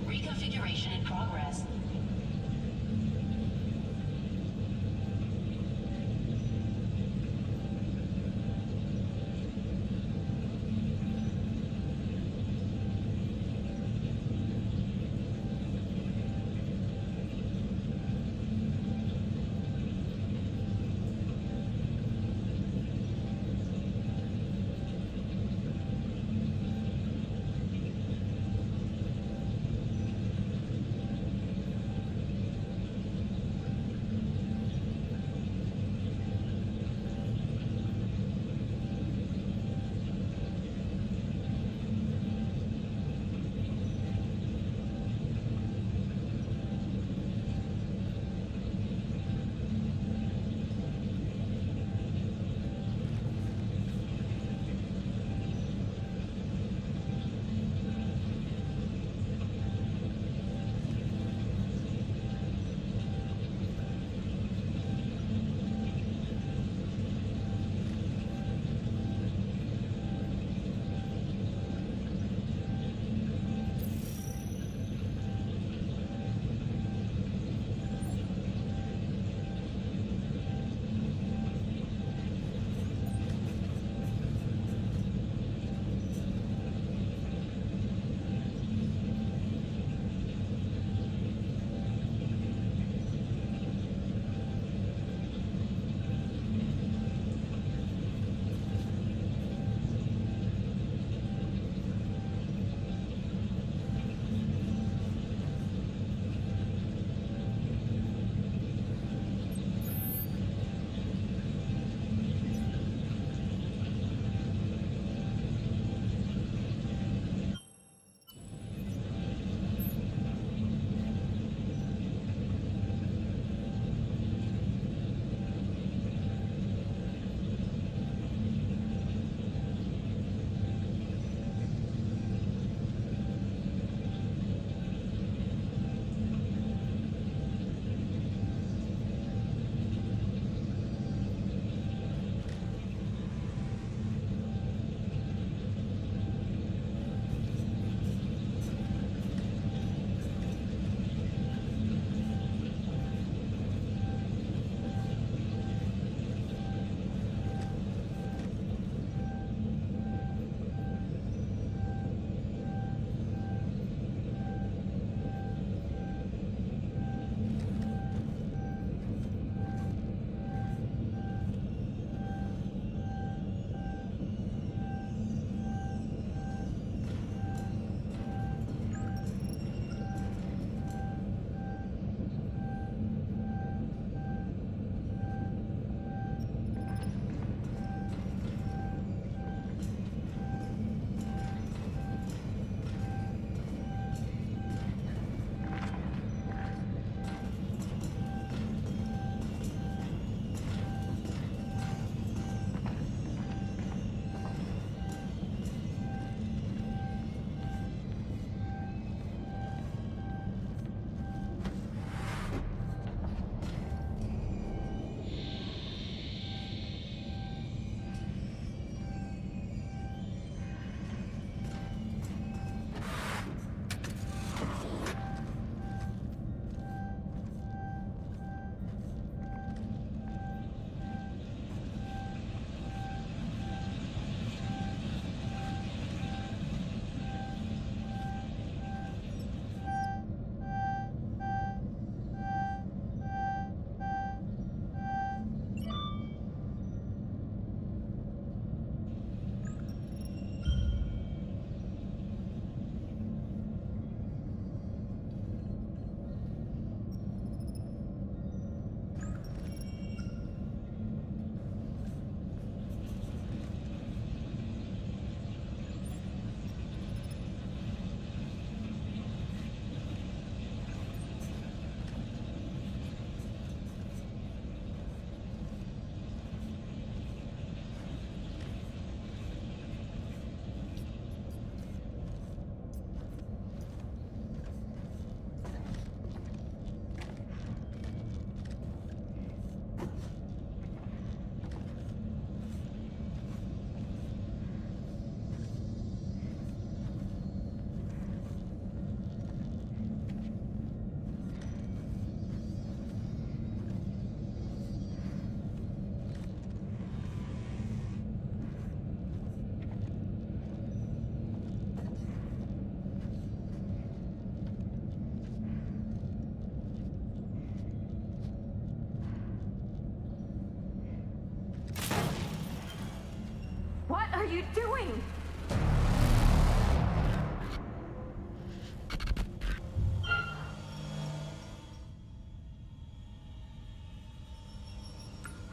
Reconfiguration in progress.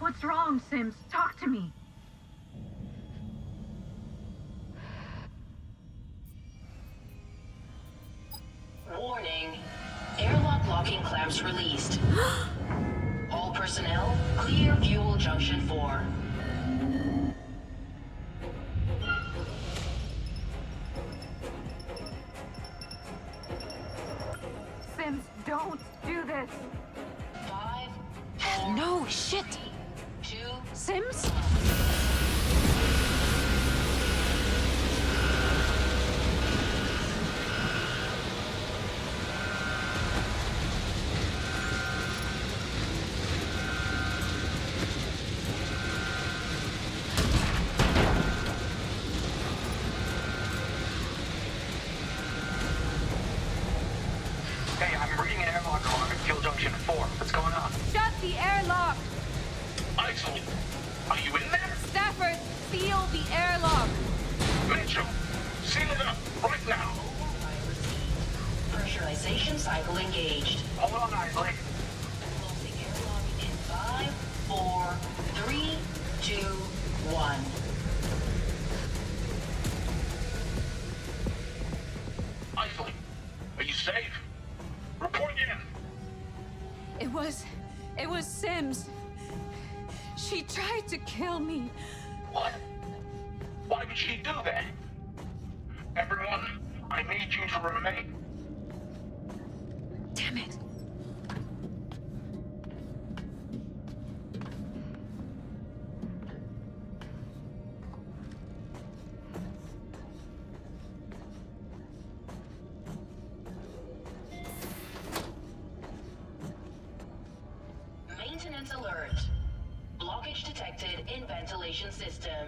What's wrong, Sims? Talk to me. Warning. Airlock locking clamps released. All personnel, clear fuel junction 4. Sims, don't do this. 5, 4, No, shit! 2, Sims? Hey, I'm reading an airlock alarm at fuel junction 4. What's going on? Shut the airlock! Isley, are you in there? Stafford, seal the airlock! Mitchell, seal it up right now. Override received. Pressurization cycle engaged. Hold on, Isley. Closing airlock in 5, 4, 3, 2, 1. Isley, are you safe? Report in. It was Sims. She tried to kill me. What? Why would she do that? Everyone, I need you to remain. Damn it. Maintenance alert. Blockage detected in ventilation system.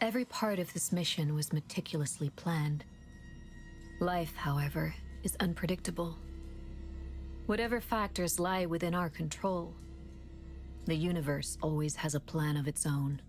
Every part of this mission was meticulously planned. Life, however, is unpredictable. Whatever factors lie within our control, the universe always has a plan of its own.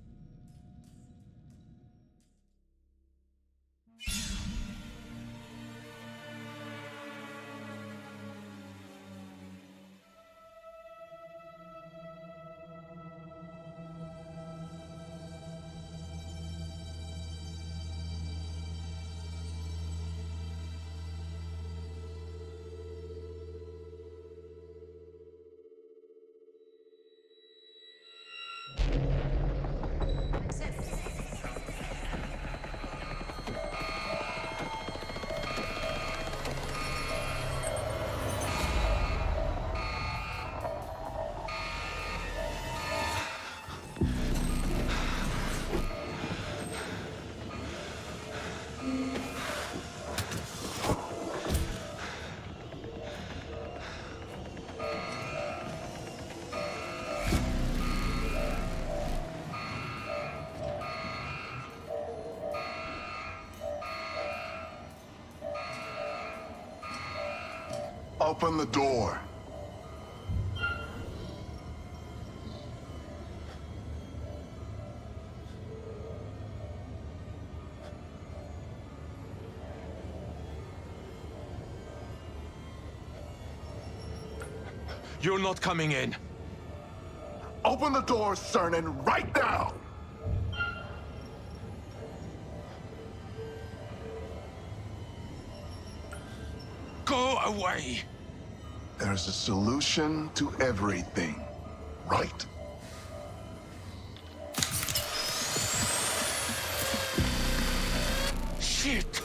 Open the door. You're not coming in. Open the door, Cernan, right now! Go away! There's a solution to everything, right? Shit!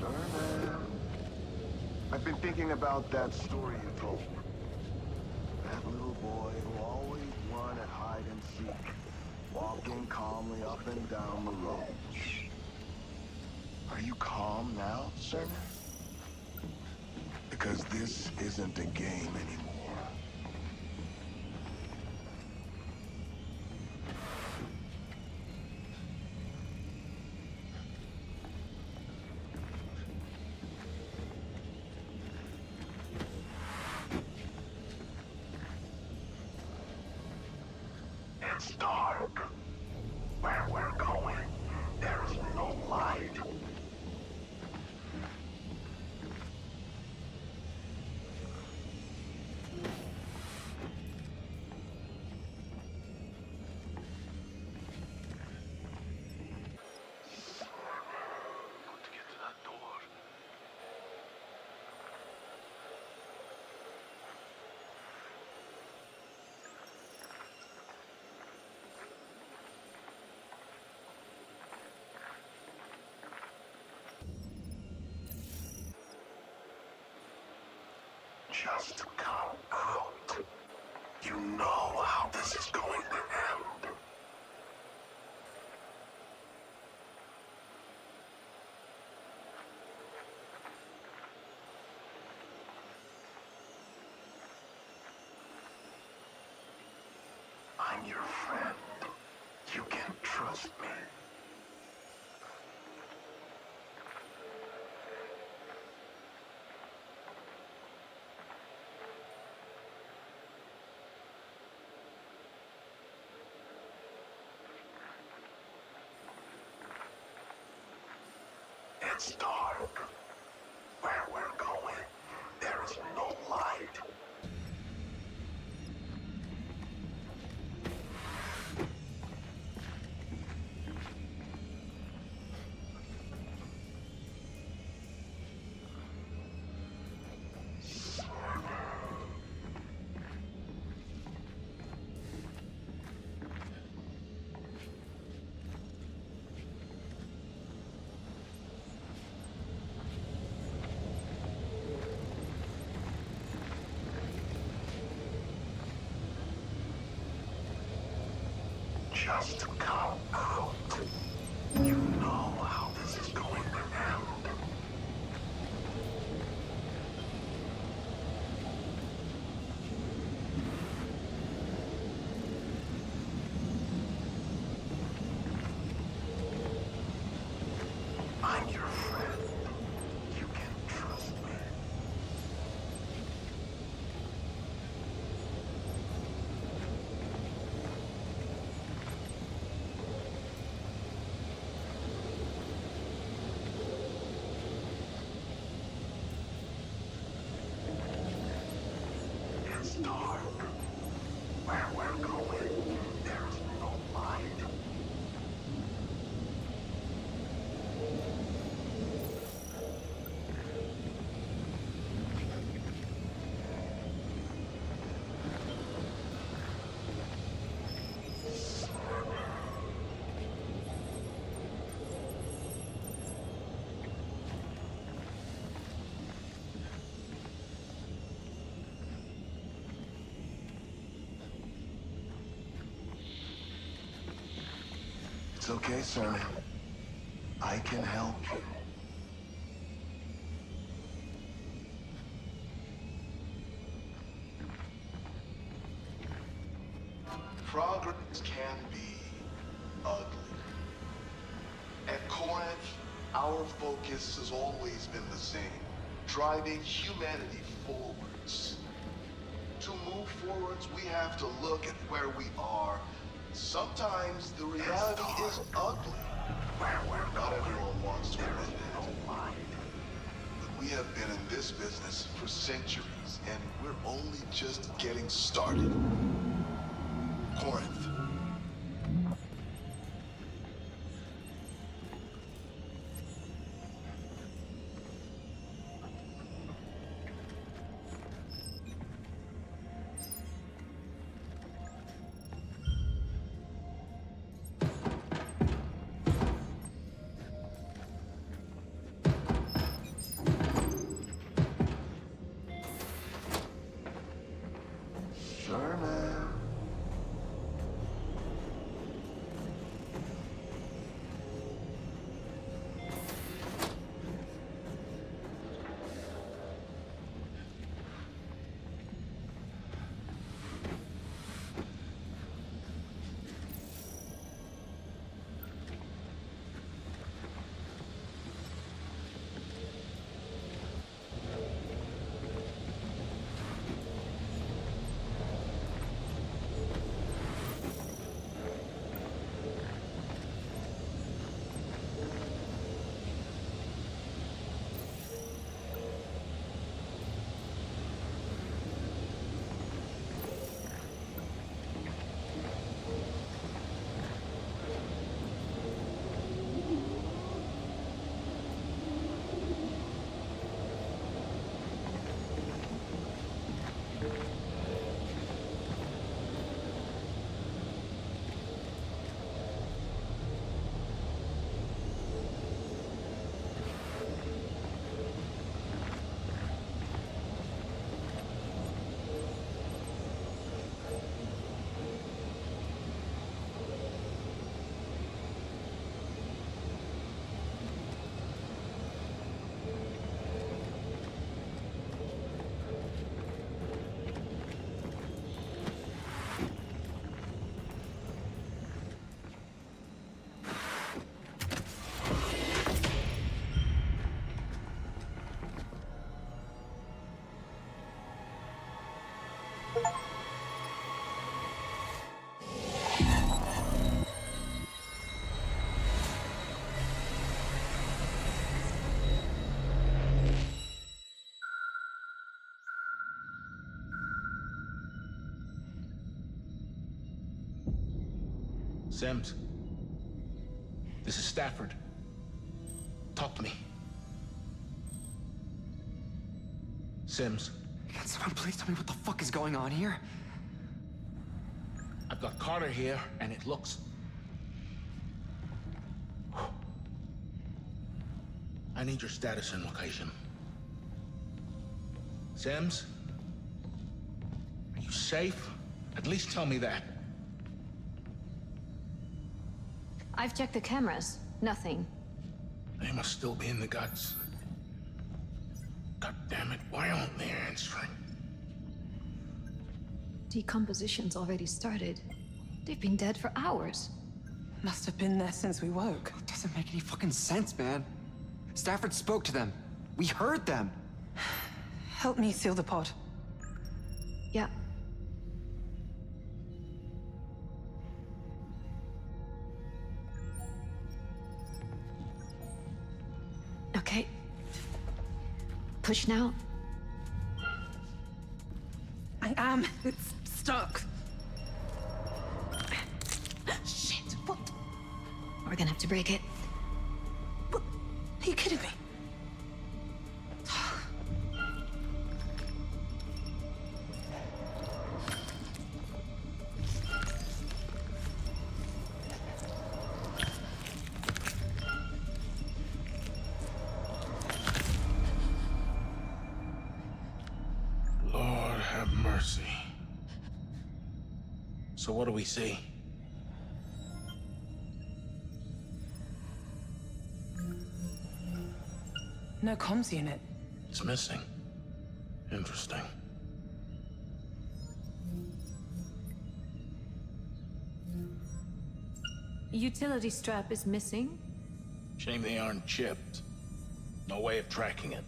Cernan. I've been thinking about that story you told. That little boy who always won at hide and seek, walking calmly up and down the road. Are you calm now, Cernan? Because this isn't a game anymore. It's dark. Where we're going, there's no light. Got to get to that door. Just come out. You know how this is going to end. I'm your friend. You can trust me. It's dark. Where we're going, there is no light. Just come out. You know how this is going to end. I'm your friend. You can trust me. It's dark. Where we're going, there's no light. It's okay, Sherman. I can help you. Progress can be ugly. At Corinth, our focus has always been the same, driving humanity forwards. To move forwards, we have to look at where we are. Sometimes the reality is ugly. Not everyone wants to admit it. But we have been in this business for centuries, and we're only just getting started. Corinth. Sherman. Sims. This is Stafford. Talk to me. Sims. Can someone please tell me what the fuck is going on here? I've got Carter here, and it looks. I need your status and location. Sims? Are you safe? At least tell me that. I've checked the cameras. Nothing. They must still be in the guts. God damn it, why aren't they answering? Decomposition's already started. They've been dead for hours. Must have been there since we woke. It doesn't make any fucking sense, man. Stafford spoke to them. We heard them. Help me seal the pod. Yeah. Okay. Push now. I am. It's stuck. Shit, what? We're gonna have to break it. What? Are you kidding me? Lord have mercy. So what do we see? No comms unit. It's missing. Interesting. Utility strap is missing. Shame they aren't chipped. No way of tracking it.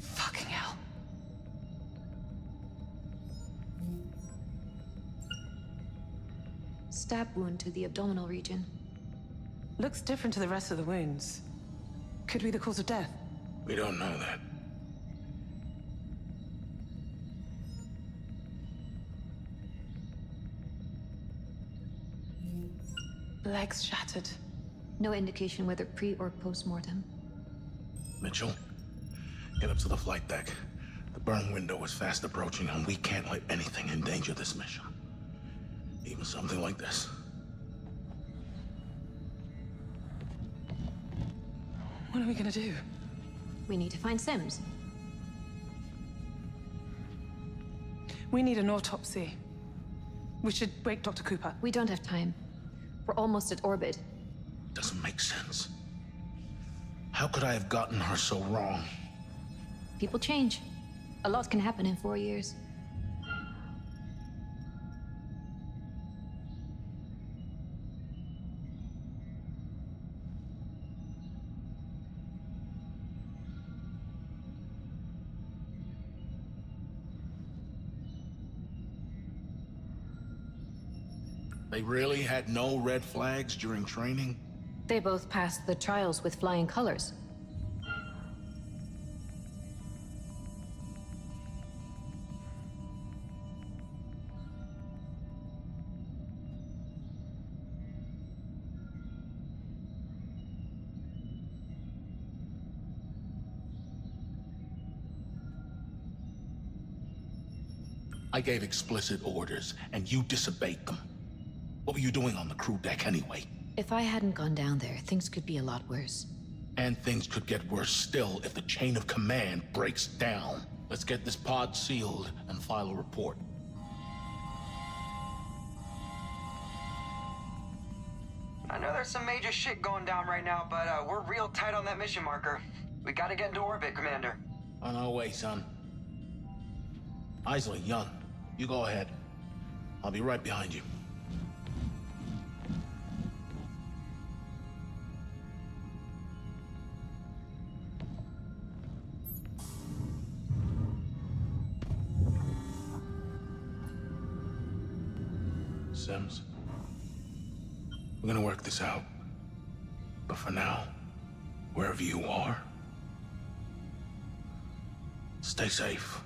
Fucking hell. Stab wound to the abdominal region. Looks different to the rest of the wounds. Could be the cause of death. We don't know that. Legs shattered. No indication whether pre or post-mortem. Mitchell, get up to the flight deck. The burn window is fast approaching, and we can't let anything endanger this mission. Even something like this. What are we gonna do? We need to find Sims. We need an autopsy. We should wake Dr. Cooper. We don't have time. We're almost at orbit. Doesn't make sense. How could I have gotten her so wrong? People change. A lot can happen in 4 years. They really had no red flags during training? They both passed the trials with flying colors. I gave explicit orders, and you disobeyed them. What were you doing on the crew deck anyway? If I hadn't gone down there, things could be a lot worse. And things could get worse still if the chain of command breaks down. Let's get this pod sealed and file a report. I know there's some major shit going down right now, but we're real tight on that mission marker. We gotta get into orbit, Commander. On our way, son. Isley, Young, you go ahead. I'll be right behind you. Sims, we're gonna work this out. But for now, wherever you are, stay safe.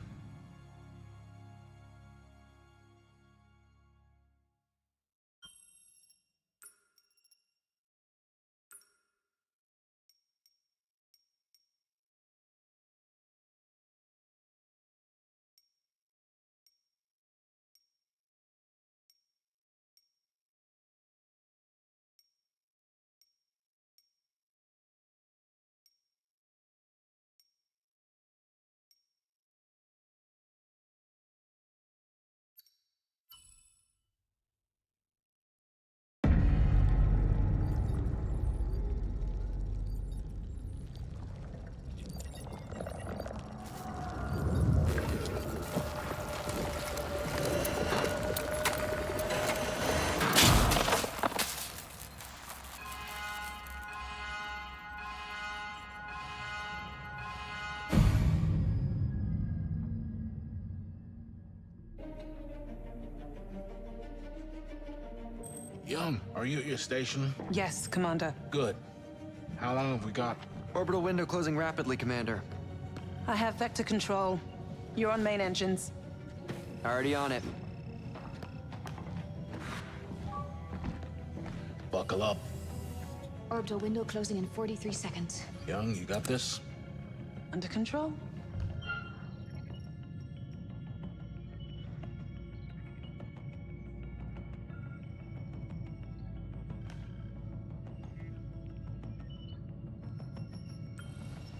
Young, are you at your station? Yes, Commander. Good. How long have we got? Orbital window closing rapidly, Commander. I have vector control. You're on main engines. Already on it. Buckle up. Orbital window closing in 43 seconds. Young, you got this? Under control.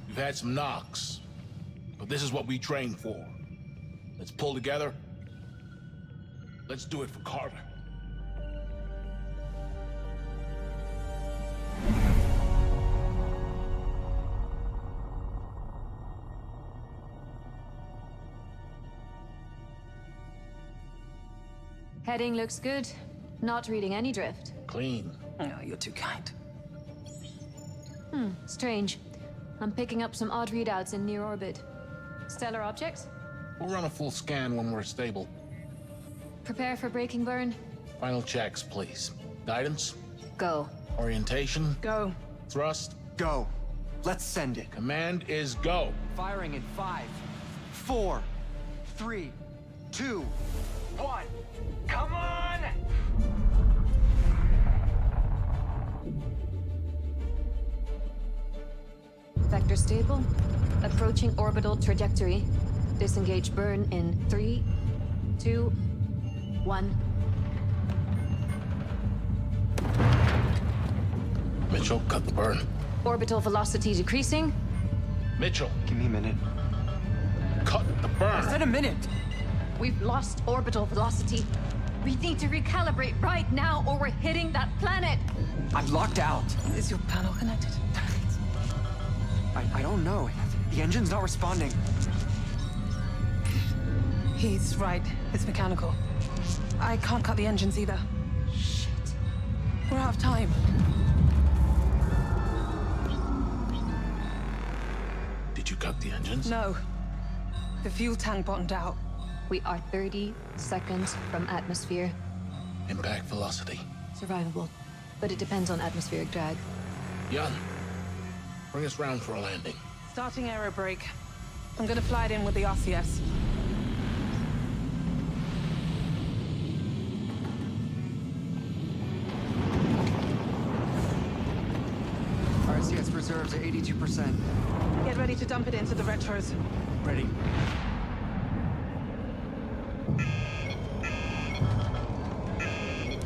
We've had some knocks, but this is what we trained for. Let's pull together. Let's do it for Carter. Heading looks good. Not reading any drift. Clean. Oh, you're too kind. Strange. I'm picking up some odd readouts in near orbit. Stellar objects? We'll run a full scan when we're stable. Prepare for braking burn. Final checks, please. Guidance, Go. orientation, Go. thrust. Go. Let's send it. Command is go. Firing in 5, 4, 3, 2, 1. Come on! Vector stable. Approaching orbital trajectory. Disengage burn in 3, 2, 1. Mitchell, cut the burn. Orbital velocity decreasing. Mitchell, Give me a minute. cut the burn. I said a minute! We've lost orbital velocity. We need to recalibrate right now or we're hitting that planet. I'm locked out. Is your panel connected? I don't know. The engine's not responding. He's right. It's mechanical. I can't cut the engines either. Shit. We're out of time. Did you cut the engines? No. The fuel tank bottomed out. We are 30 seconds from atmosphere. Impact velocity. Survivable. But it depends on atmospheric drag. Young, bring us round for a landing. Starting aero brake. I'm gonna fly it in with the RCS. RCS reserves at 82%. Get ready to dump it into the retros. Ready.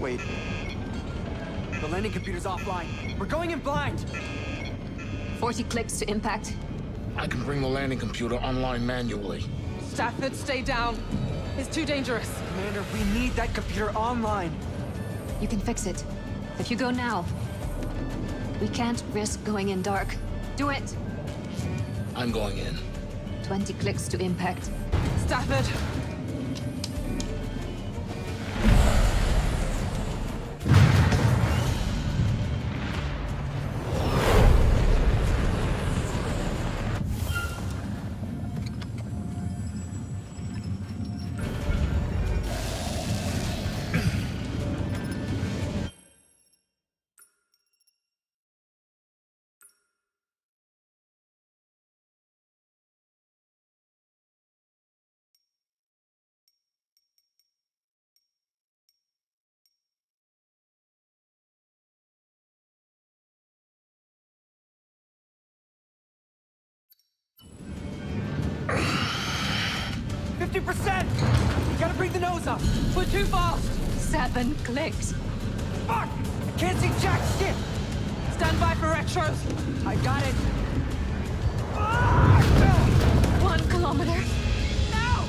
Wait. The landing computer's offline. We're going in blind! 40 clicks to impact. I can bring the landing computer online manually. Stafford, stay down. It's too dangerous. Commander, we need that computer online. You can fix it. If you go now. We can't risk going in dark. Do it! I'm going in. 20 clicks to impact. Stafford! 50%! You gotta bring the nose up! We're too fast! 7 clicks. Fuck! I can't see jack shit! Stand by for retros! I got it! 1 kilometer. Now!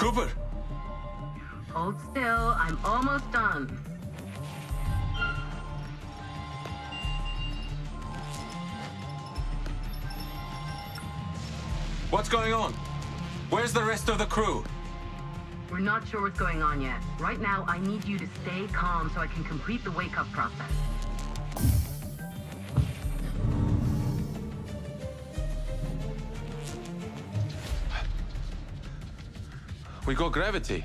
Cooper! Hold still, I'm almost done. What's going on? Where's the rest of the crew? We're not sure what's going on yet. Right now, I need you to stay calm so I can complete the wake-up process. We got gravity.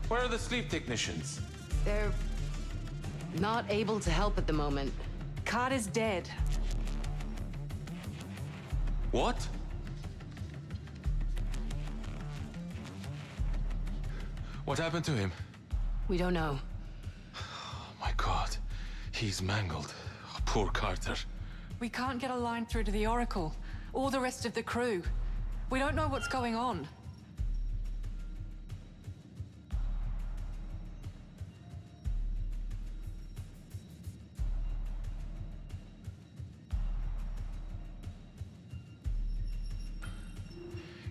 Where are the sleep technicians? They're not able to help at the moment. Carter's dead. What? What happened to him? We don't know. Oh my God. He's mangled. Oh, poor Carter. We can't get a line through to the Oracle or the rest of the crew. We don't know what's going on.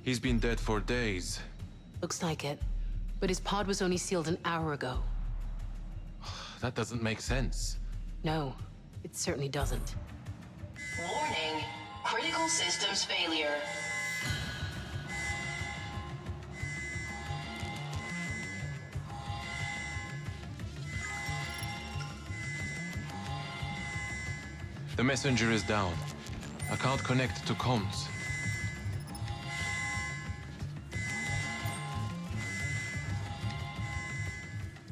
He's been dead for days. Looks like it. But his pod was only sealed an hour ago. That doesn't make sense. No, it certainly doesn't. Warning, critical systems failure. The messenger is down. I can't connect to comms.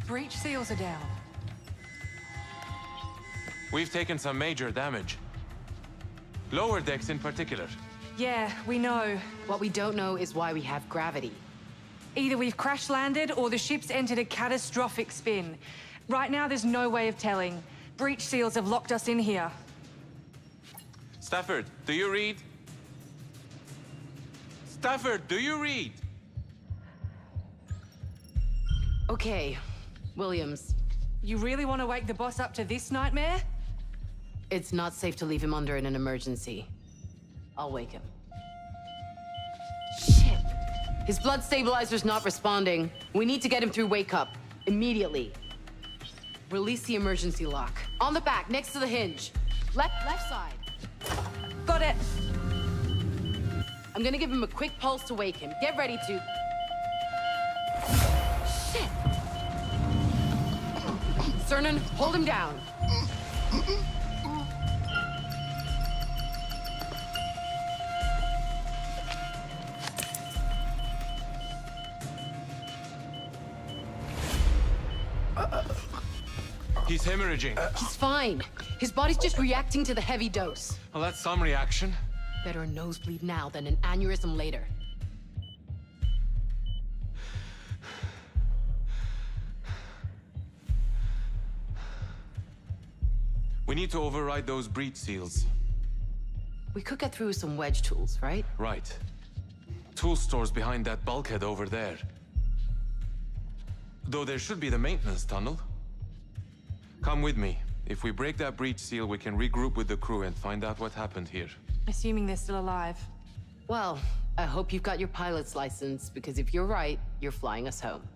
Breach seals are down. We've taken some major damage. Lower decks in particular. Yeah, we know. What we don't know is why we have gravity. Either we've crash landed or the ship's entered a catastrophic spin. Right now, there's no way of telling. Breach seals have locked us in here. Stafford, do you read? Stafford, do you read? Okay, Williams. You really want to wake the boss up to this nightmare? It's not safe to leave him under in an emergency. I'll wake him. Shit! His blood stabilizer's not responding. We need to get him through wake up. Immediately. Release the emergency lock. On the back, next to the hinge. Left side. Got it. I'm gonna give him a quick pulse to wake him. Get ready to... Shit! Cernan, hold him down. He's hemorrhaging. He's fine. His body's just reacting to the heavy dose. Well, that's some reaction. Better a nosebleed now than an aneurysm later. We need to override those breach seals. We could get through with some wedge tools, right? Right. Tool store's behind that bulkhead over there. Though there should be the maintenance tunnel. Come with me. If we break that breach seal, we can regroup with the crew and find out what happened here. Assuming they're still alive. Well, I hope you've got your pilot's license, because if you're right, you're flying us home.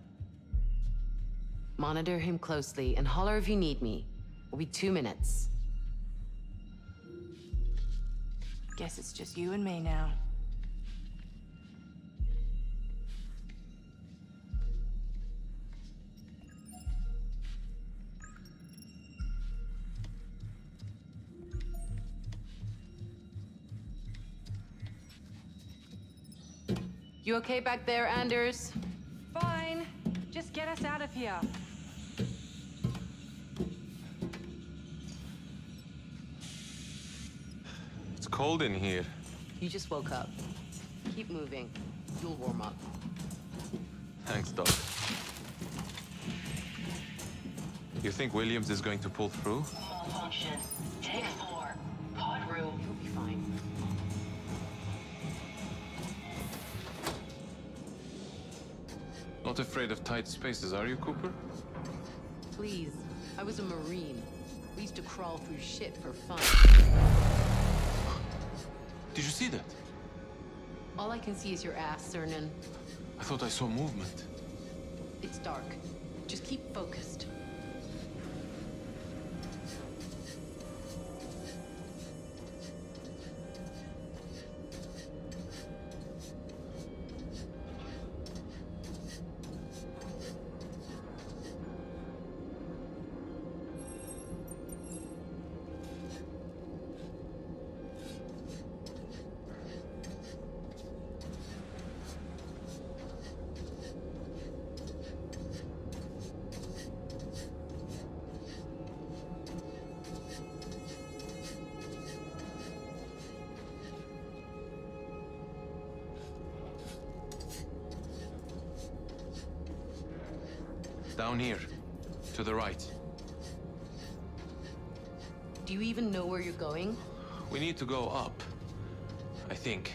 Monitor him closely and holler if you need me. It'll be 2 minutes. Guess it's just you and me now. You okay back there, Anders? Fine. Just get us out of here. It's cold in here. You just woke up. Keep moving. You'll warm up. Thanks, Doc. You think Williams is going to pull through? Malfunction. Tank 4. Pod room. He'll be fine. Not afraid of tight spaces, are you, Cooper? Please. I was a Marine. We used to crawl through shit for fun. Did you see that? All I can see is your ass, Cernan. I thought I saw movement. It's dark. Just keep focused. Down here. To the right. Do you even know where you're going? We need to go up. I think.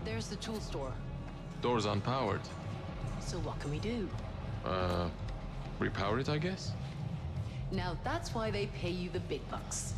There's the tool store. Door's unpowered. So what can we do? Repower it, I guess? Now that's why they pay you the big bucks.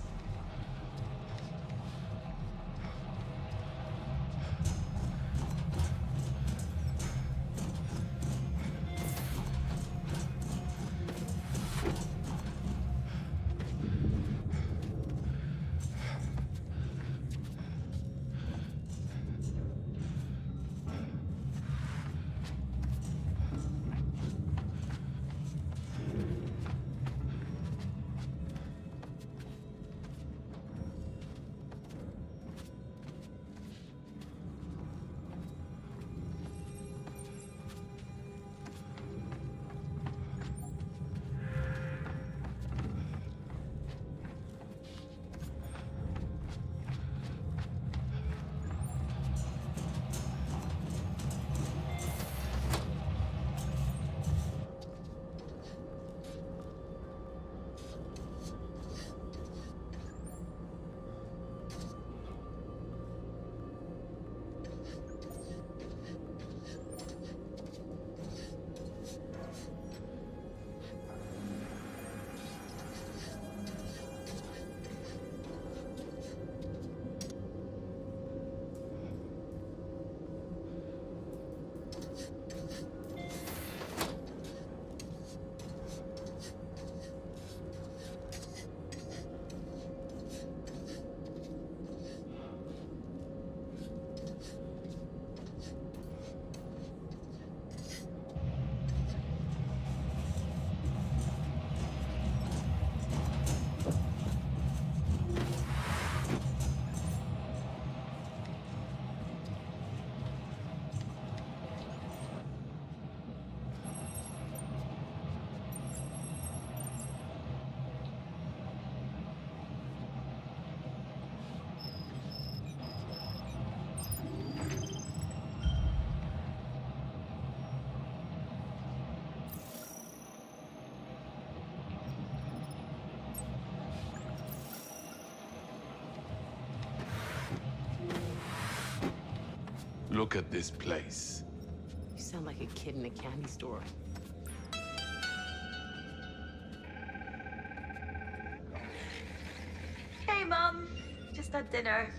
Look at this place. You sound like a kid in a candy store. Hey, Mum. Just had dinner.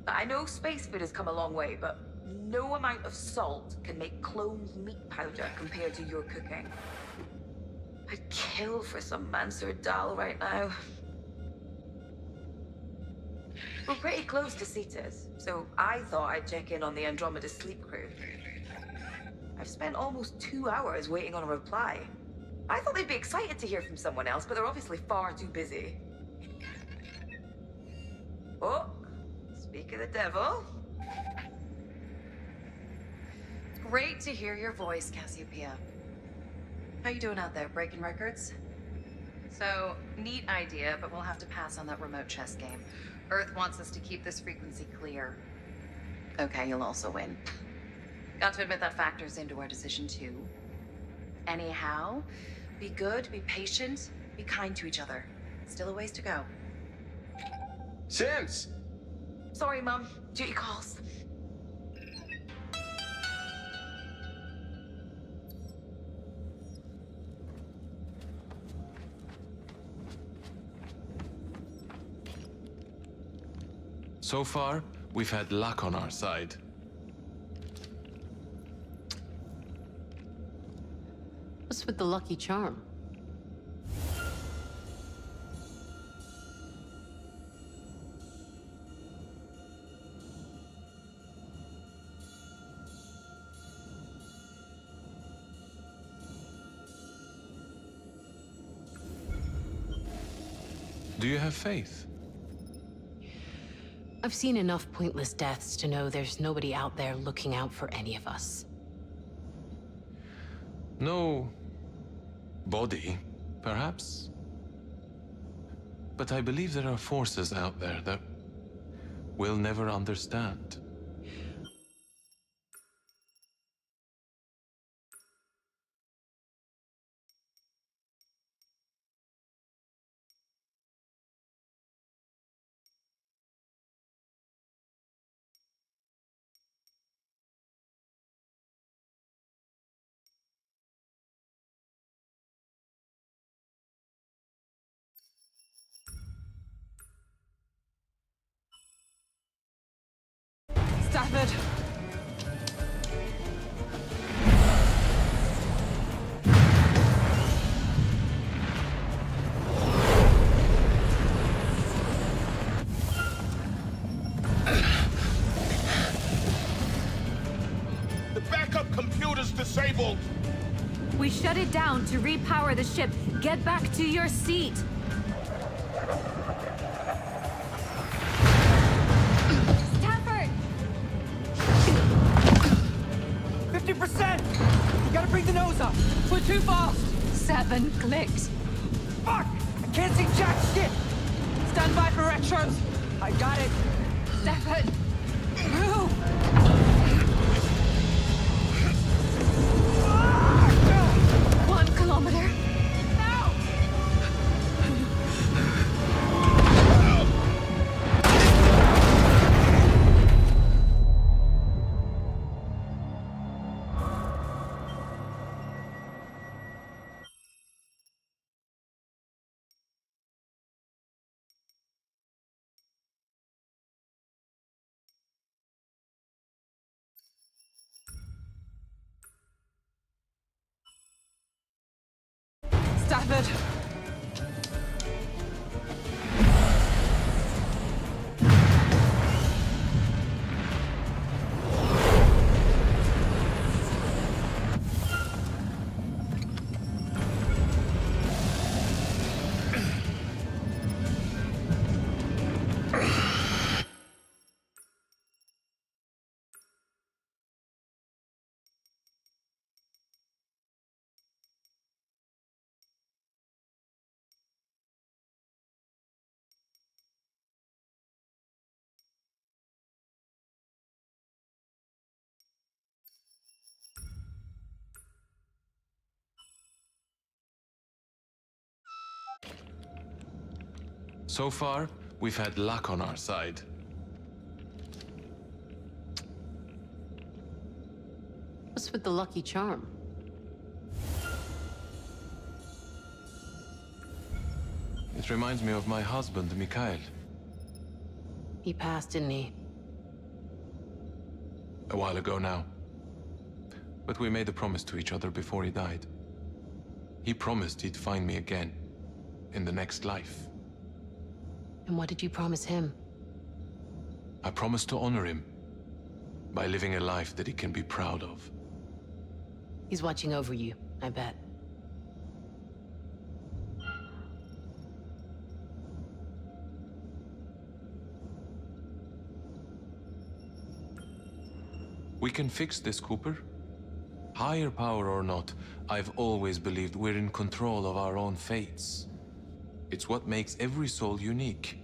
I know space food has come a long way, but no amount of salt can make cloned meat powder compared to your cooking. I'd kill for some Mansur dal right now. We're pretty close to Cetus, so I thought I'd check in on the Andromeda sleep crew. I've spent almost 2 hours waiting on a reply. I thought they'd be excited to hear from someone else, but they're obviously far too busy. Oh, speak of the devil. It's great to hear your voice, Cassiopeia. How you doing out there, breaking records? So, neat idea, but we'll have to pass on that remote chess game. Earth wants us to keep this frequency clear. Okay, you'll also win. Got to admit that factors into our decision too. Anyhow, be good, be patient, be kind to each other. Still a ways to go. Sims! Sorry, Mum. Duty calls. So far, we've had luck on our side. What's with the lucky charm? Do you have faith? I've seen enough pointless deaths to know there's nobody out there looking out for any of us. No body, perhaps. But I believe there are forces out there that we'll never understand. Stafford! The backup computer's disabled! We shut it down to repower the ship. Get back to your seat. Stafford! 50%! You gotta bring the nose up! We're too fast! 7 clicks. Fuck! I can't see jack shit! Stand by for retros! I got it! Stafford! Move! 1 kilometer. Now! Stafford! So far, we've had luck on our side. What's with the lucky charm? It reminds me of my husband, Mikhail. He passed, didn't he? A while ago now. But we made a promise to each other before he died. He promised he'd find me again, in the next life. And what did you promise him? I promised to honor him by living a life that he can be proud of. He's watching over you, I bet. We can fix this, Cooper. Higher power or not, I've always believed we're in control of our own fates. It's what makes every soul unique.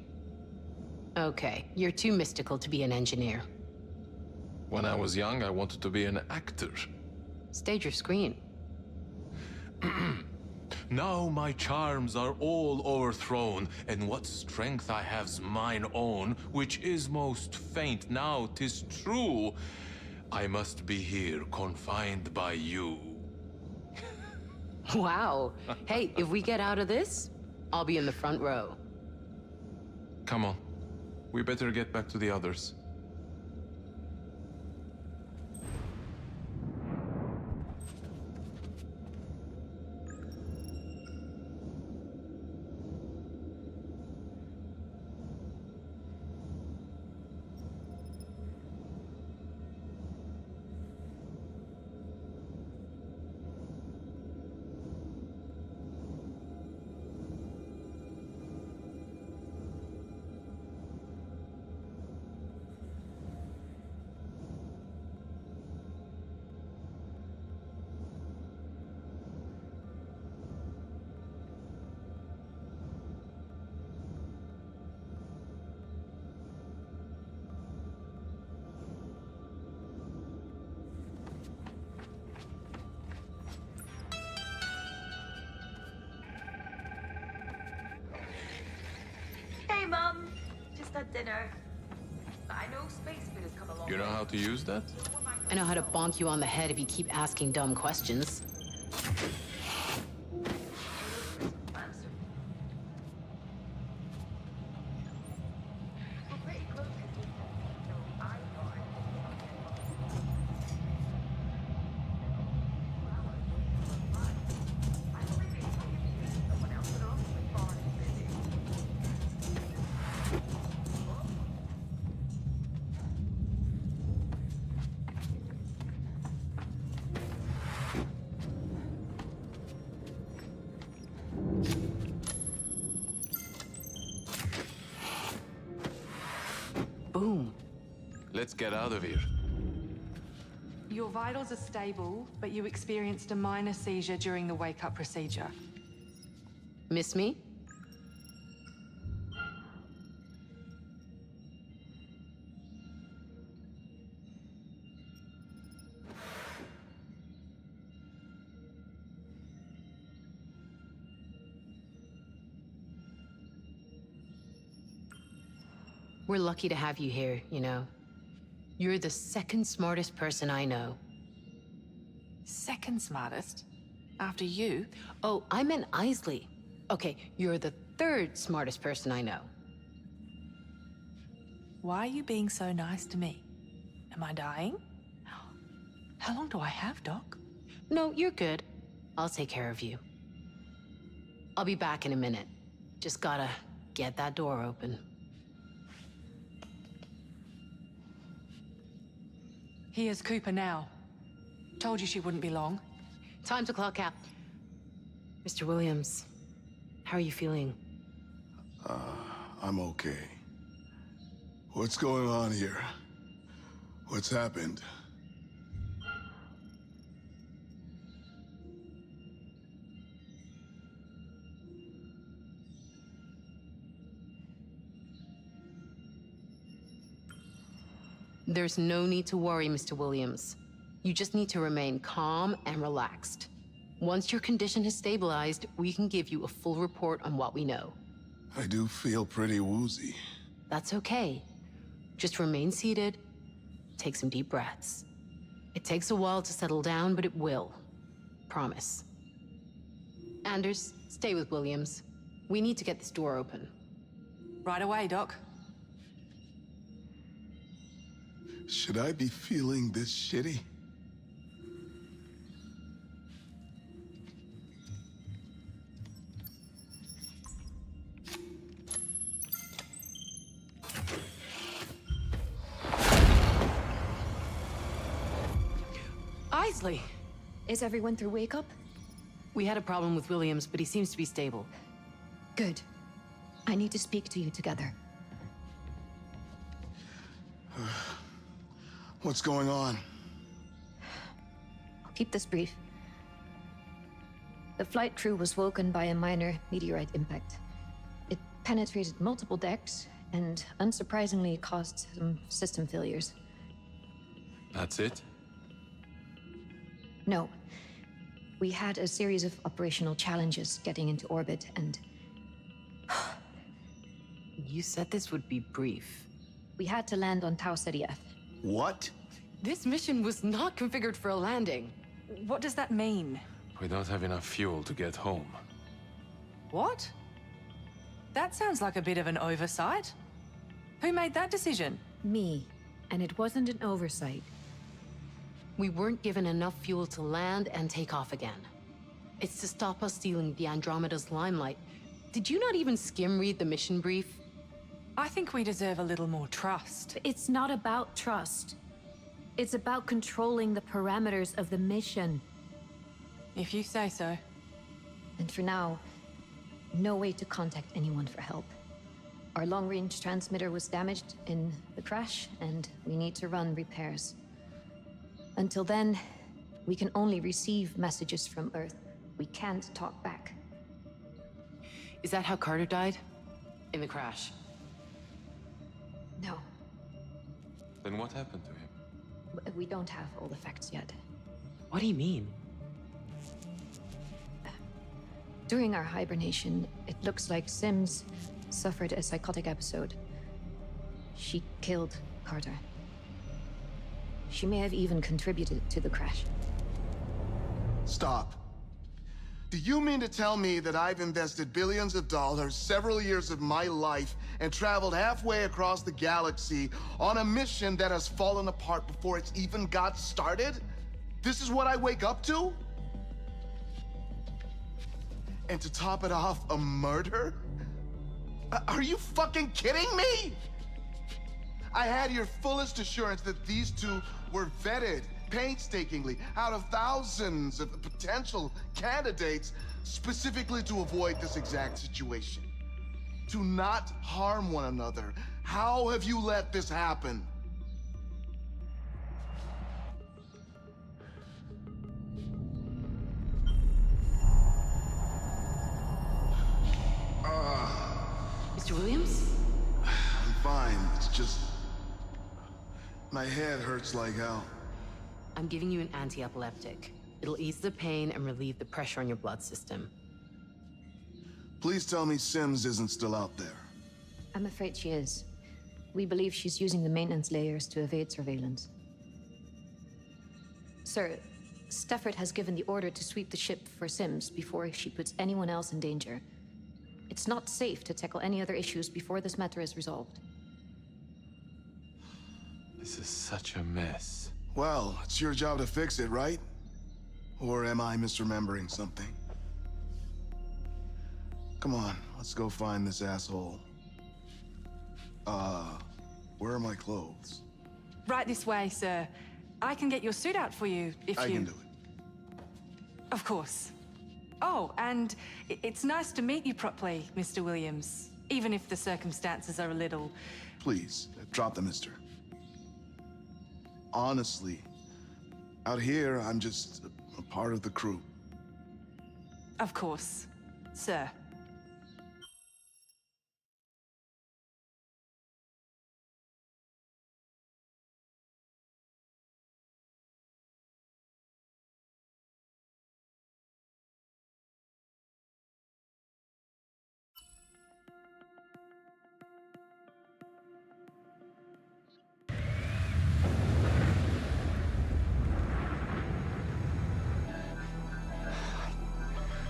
Okay, you're too mystical to be an engineer. When I was young, I wanted to be an actor. Stage or screen? Now my charms are all o'erthrown, and what strength I have's mine own, which is most faint now, 'tis true. I must be here, confined by you. Wow. Hey, if we get out of this, I'll be in the front row. Come on. We better get back to the others. Hey, Mum. Just had dinner. But I know space food has come a long You know way. how to use that? I know how to bonk you on the head if you keep asking dumb questions. Boom. Let's get out of here. Your vitals are stable, but you experienced a minor seizure during the wake-up procedure. Miss me? We're lucky to have you here, you know. You're the second smartest person I know. Second smartest? After you? Oh, I meant Isley. Okay, you're the third smartest person I know. Why are you being so nice to me? Am I dying? How long do I have, Doc? No, you're good. I'll take care of you. I'll be back in a minute. Just gotta get that door open. Here's Cooper now. Told you she wouldn't be long. Time to clock out. Mr. Williams, how are you feeling? I'm okay. What's going on here? What's happened? There's no need to worry, Mr. Williams. You just need to remain calm and relaxed. Once your condition has stabilized, we can give you a full report on what we know. I do feel pretty woozy. That's okay. Just remain seated, take some deep breaths. It takes a while to settle down, but it will. Promise. Anders, stay with Williams. We need to get this door open. Right away, Doc. Should I be feeling this shitty? Isley! Is everyone through wake up? We had a problem with Williams, but he seems to be stable. Good. I need to speak to you together. What's going on? keep this brief. The flight crew was woken by a minor meteorite impact. It penetrated multiple decks and, unsurprisingly, caused some system failures. That's it? No. We had a series of operational challenges getting into orbit, and You said this would be brief. we had to land on Tau Ceti F. What? This mission was not configured for a landing. What does that mean? We don't have enough fuel to get home. What? That sounds like a bit of an oversight. Who made that decision? Me. And it wasn't an oversight. We weren't given enough fuel to land and take off again. It's to stop us stealing the Andromeda's limelight. Did you not even skim read the mission brief? I think we deserve a little more trust. It's not about trust. It's about controlling the parameters of the mission. If you say so. And for now, no way to contact anyone for help. Our long range transmitter was damaged in the crash, and we need to run repairs. Until then, we can only receive messages from Earth. We can't talk back. Is that how Carter died? In the crash. No, Then what happened to him? we don't have all the facts yet. What do you mean? During our hibernation, it looks like Sims suffered a psychotic episode. She killed Carter. She may have even contributed to the crash. Stop. Do you mean to tell me that I've invested billions of dollars, several years of my life, and traveled halfway across the galaxy on a mission that has fallen apart before it's even got started? This is what I wake up to? And to top it off, a murder? Are you fucking kidding me? I had your fullest assurance that these two were vetted painstakingly out of thousands of potential candidates specifically to avoid this exact situation. To not harm one another. How have you let this happen? Mr. Williams? I'm fine. It's just. My head hurts like hell. I'm giving you an anti-epileptic. It'll ease the pain and relieve the pressure on your blood system. Please tell me Sims isn't still out there. I'm afraid she is. We believe she's using the maintenance layers to evade surveillance. Sir, Stafford has given the order to sweep the ship for Sims before she puts anyone else in danger. It's not safe to tackle any other issues before this matter is resolved. This is such a mess. Well, it's your job to fix it, right? Or am I misremembering something? Come on, let's go find this asshole. Where are my clothes? Right this way, sir. I can get your suit out for you if I you. can do it. Of course. Oh, and it's nice to meet you properly, Mr. Williams. Even if the circumstances are a little. Please, drop the mister. Honestly, out here, I'm just a part of the crew. Of course, sir.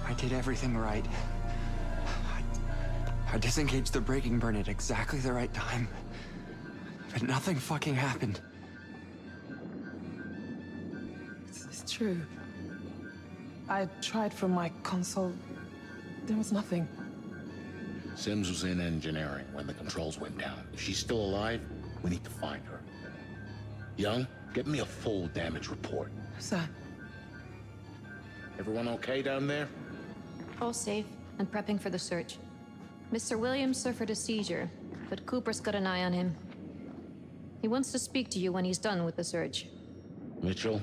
I did everything right. I disengaged the braking burn at exactly the right time. But nothing fucking happened. It's true. I tried from my console. There was nothing. Sims was in engineering when the controls went down. If she's still alive, we need to find her. Young, get me a full damage report. Sir. Everyone okay down there? All safe and prepping for the search. Mr. Williams suffered a seizure, but Cooper's got an eye on him. He wants to speak to you when he's done with the search. Mitchell,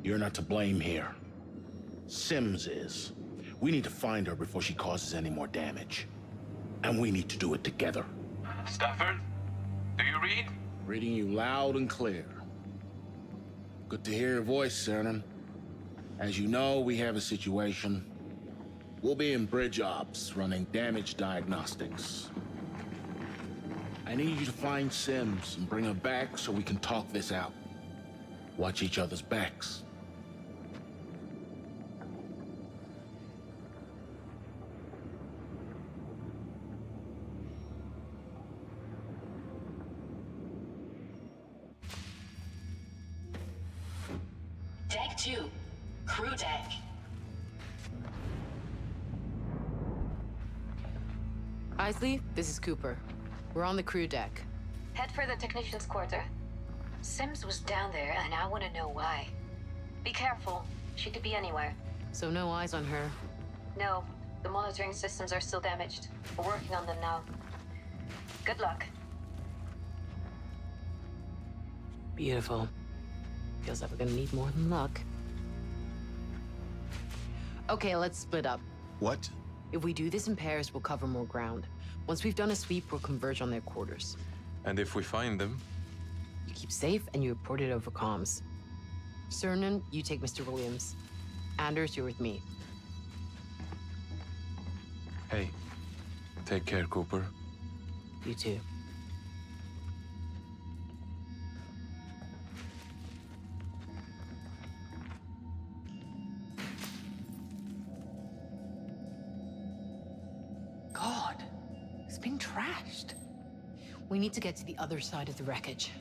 You're not to blame here. Sims is. We need to find her before she causes any more damage. And we need to do it together. Stafford, do you read? Reading you loud and clear. Good to hear your voice, Cernan. As you know, we have a situation. We'll be in bridge ops running damage diagnostics. I need you to find Sims and bring her back so we can talk this out. Watch each other's backs. Deck 2. Crew deck. Isley, this is Cooper. We're on the crew deck. Head for the technician's quarter. Sims was down there, and I want to know why. Be careful. She could be anywhere. So no eyes on her. No, the monitoring systems are still damaged. We're working on them now. Good luck. Beautiful. Feels like we're gonna need more than luck. Okay, let's split up. What? If we do this in pairs, we'll cover more ground. Once we've done a sweep, we'll converge on their quarters. And if we find them? You keep safe and you report it over comms. Cernan, you take Mr. Williams. Anders, you're with me. Hey, take care, Cooper. You too. God, it's been trashed. We need to get to the other side of the wreckage.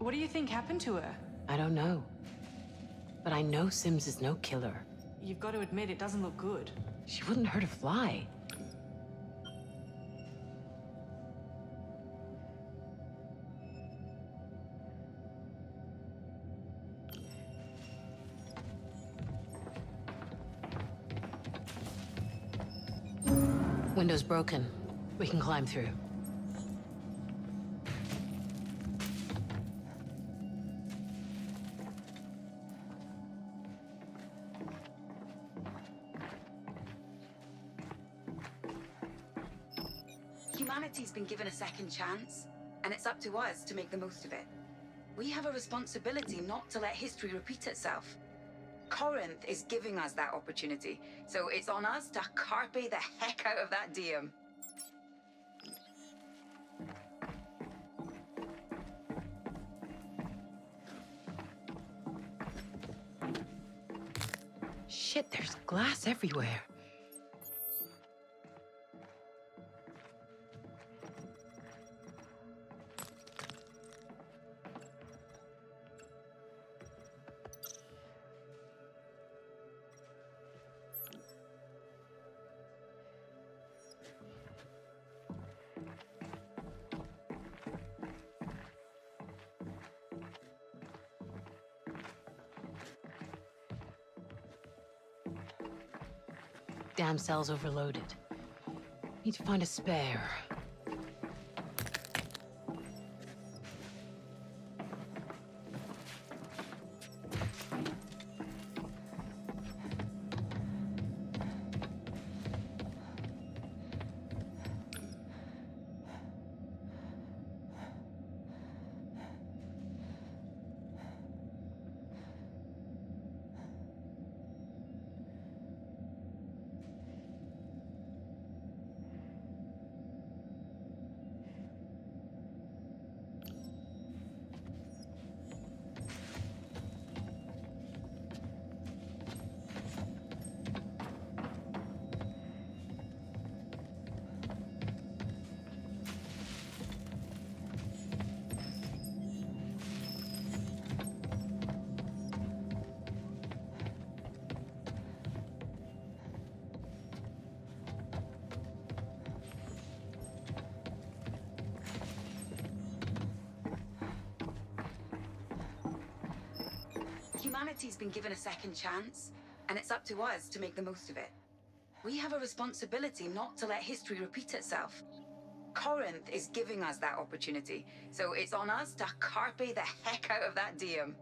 What do you think happened to her? I don't know. But I know Sims is no killer. You've got to admit it doesn't look good. She wouldn't hurt a fly. Window's broken. We can climb through. Humanity's been given a second chance, and it's up to us to make the most of it. We have a responsibility not to let history repeat itself. Corinth is giving us that opportunity, so it's on us to carpe the heck out of that diem. Shit, there's glass everywhere. Damn cell's overloaded. Need to find a spare. Humanity's been given a second chance, and it's up to us to make the most of it. We have a responsibility not to let history repeat itself. Corinth is giving us that opportunity, so it's on us to carpe the heck out of that diem.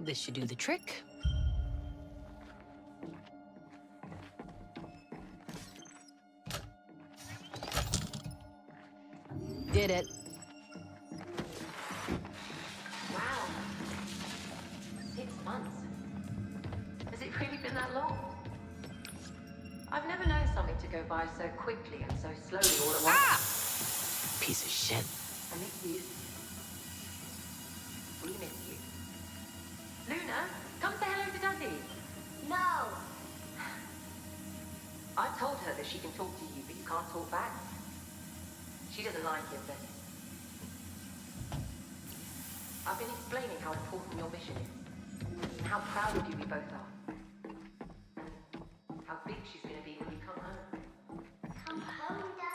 This should do the trick. Did it. Wow. 6 months. Has it really been that long? I've never known something to go by so quickly and so slowly all at once. Piece of shit. I miss you. We miss you. Luna, come say hello to Daddy. No. I told her that she can talk to you, but you can't talk back. She doesn't like it, but I've been explaining how important your mission is, and how proud of you we both are. And how big she's gonna be when you come home. Come home, Daddy.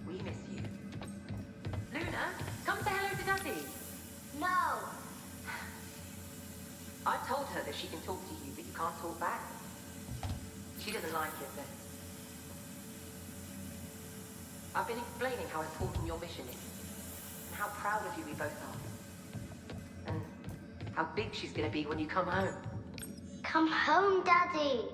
We miss you. Luna, come say hello to Daddy. No. I told her that she can talk to you, but you can't talk back. She doesn't like it, but I've been explaining how important your mission is, and how proud of you we both are. And how big she's gonna be when you come home. Come home, Daddy.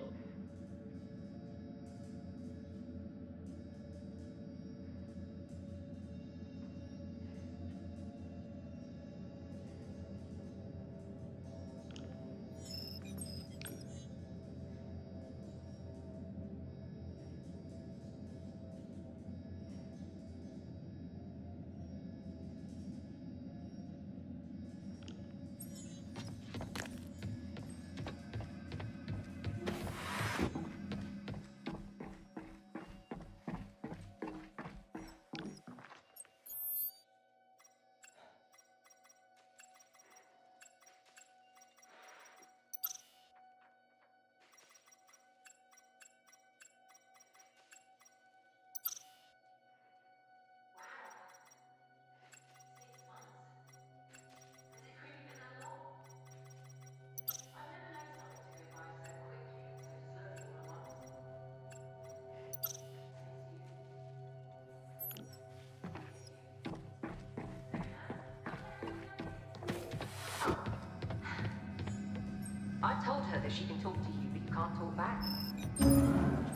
I told her that she can talk to you, but you can't talk back.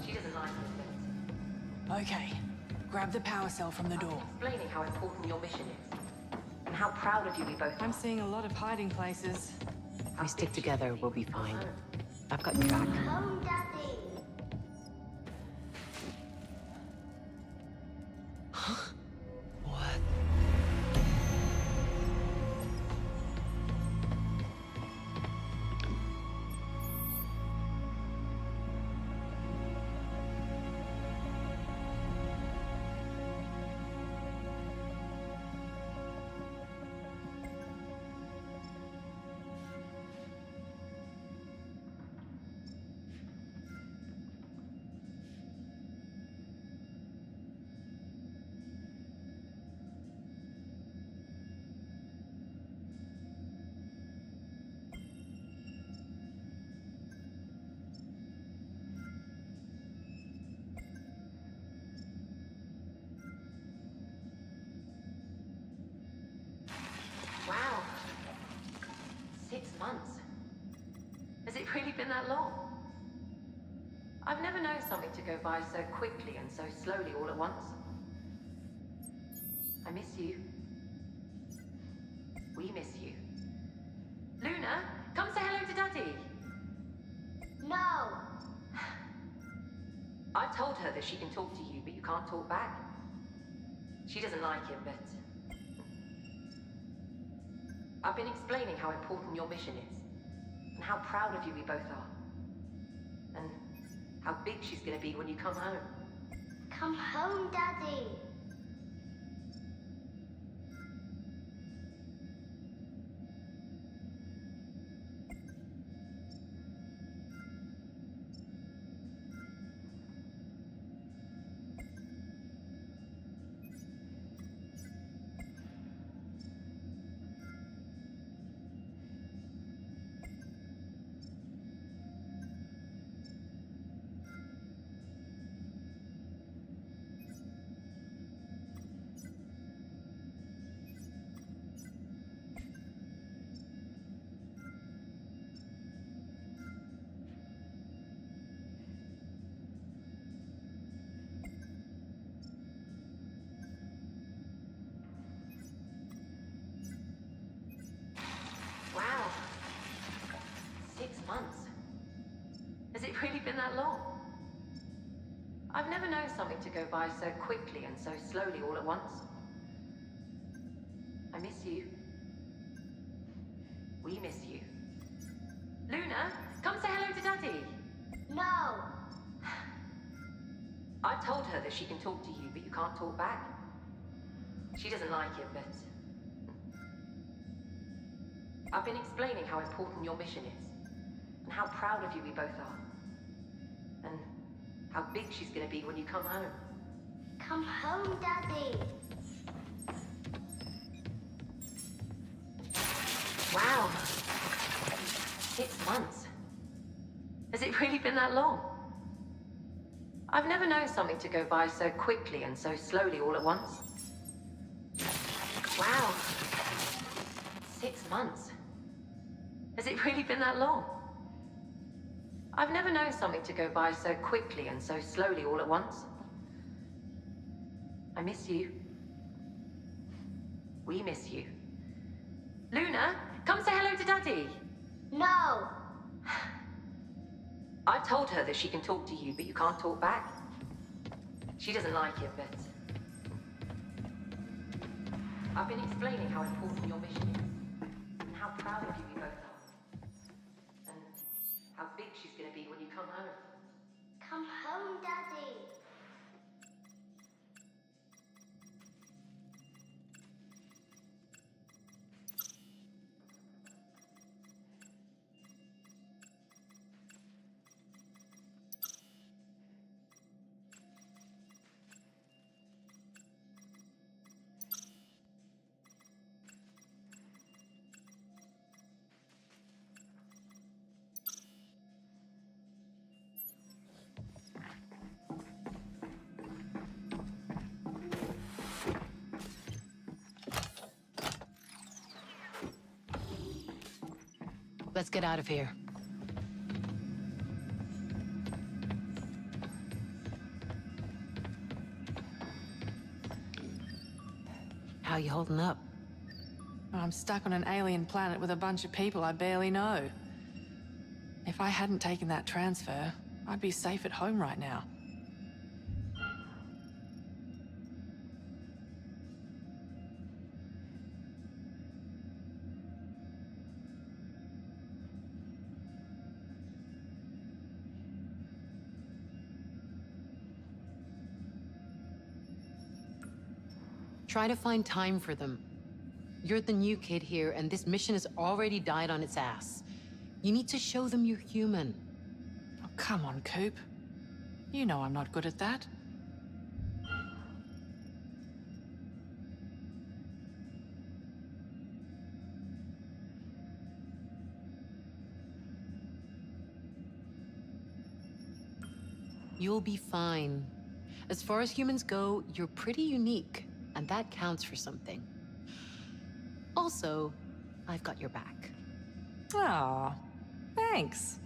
She doesn't like it, but Okay. Grab the power cell from the door. Explaining how important your mission is, and how proud of you we both are. I'm seeing a lot of hiding places. If we stick together, we'll be fine. I've got your back. Home, Daddy. What? Wow. 6 months. Has it really been that long? I've never known something to go by so quickly and so slowly all at once. I miss you. We miss you. Luna, come say hello to Daddy. No. I've told her that she can talk to you, but you can't talk back. She doesn't like it, but. I've been explaining how important your mission is, and how proud of you we both are. And how big she's gonna be when you come home. Come home, Daddy. Wow. 6 months. Has it really been that long? I've never known something to go by so quickly and so slowly all at once. I miss you. We miss you. Luna, come say hello to Daddy. No. I've told her that she can talk to you, but you can't talk back. She doesn't like it, but. I've been explaining how important your mission is, and how proud of you we both are. And how big she's gonna be when you come home. Come home, Daddy. Wow. 6 months. Has it really been that long? I've never known something to go by so quickly and so slowly all at once. Wow. 6 months. Has it really been that long? I've never known something to go by so quickly and so slowly all at once. I miss you. We miss you. Luna, come say hello to Daddy. No. I've told her that she can talk to you, but you can't talk back. She doesn't like it, but. I've been explaining how important your mission is, and how proud of you we both are. And how big she's gonna be when you come home. Come home, Daddy. Let's get out of here. How you holding up? I'm stuck on an alien planet with a bunch of people I barely know. If I hadn't taken that transfer, I'd be safe at home right now. Try to find time for them. You're the new kid here, and this mission has already died on its ass. You need to show them you're human. Oh, come on, Coop. You know I'm not good at that. You'll be fine. As far as humans go, you're pretty unique, and that counts for something. Also, I've got your back. Aw, thanks.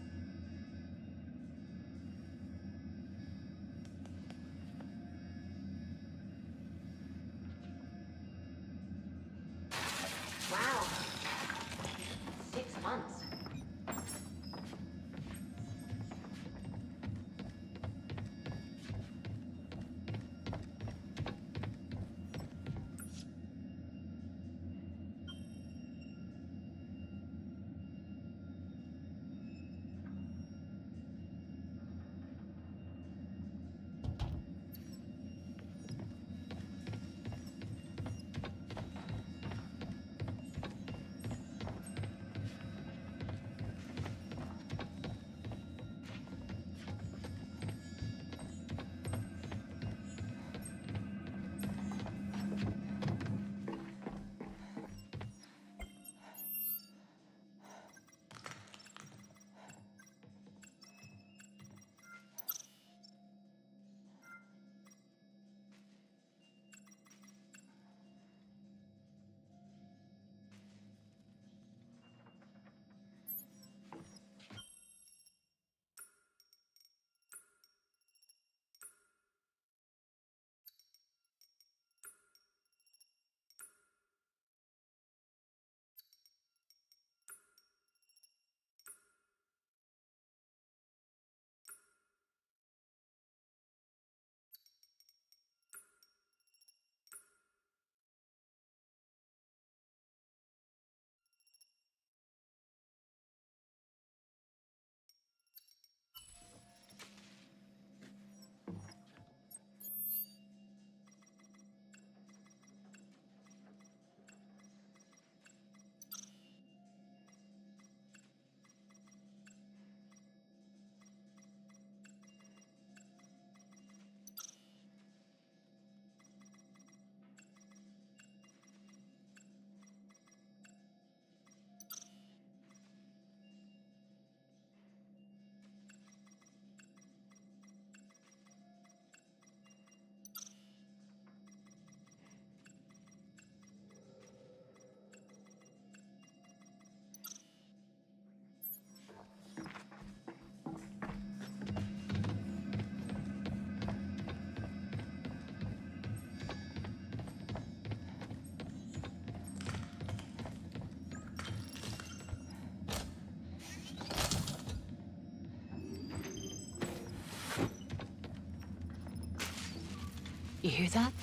You hear that?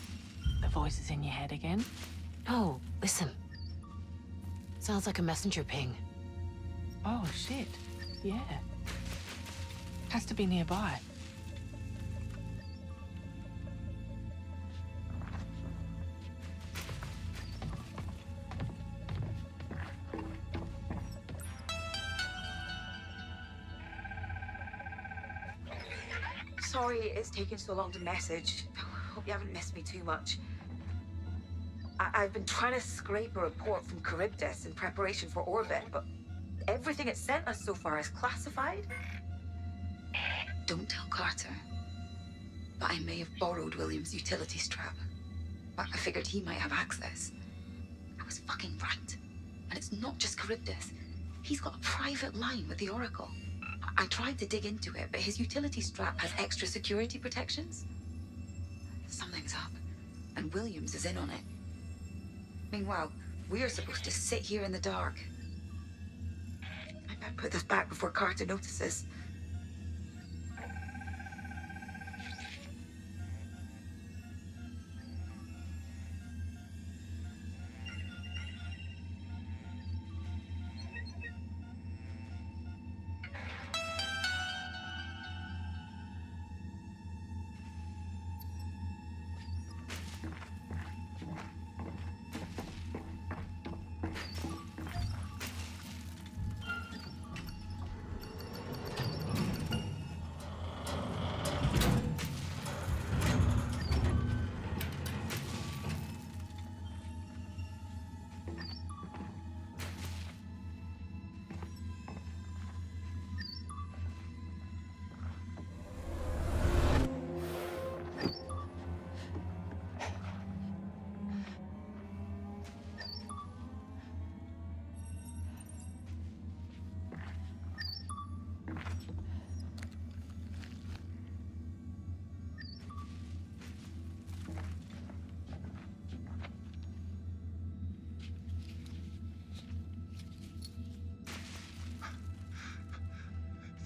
The voice is in your head again? No, listen. Sounds like a messenger ping. Oh, shit. Yeah. Has to be nearby. Sorry it's taken so long to message. Hope you haven't missed me too much. I have been trying to scrape a report from Charybdis in preparation for orbit, but everything it's sent us so far is classified. Don't tell Carter. But I may have borrowed William's utility strap. But I figured he might have access. I was fucking right. And it's not just Charybdis. He's got a private line with the Oracle. I tried to dig into it, but his utility strap has extra security protections. Something's up, and Williams is in on it. Meanwhile, we're supposed to sit here in the dark. I better put this back before Carter notices.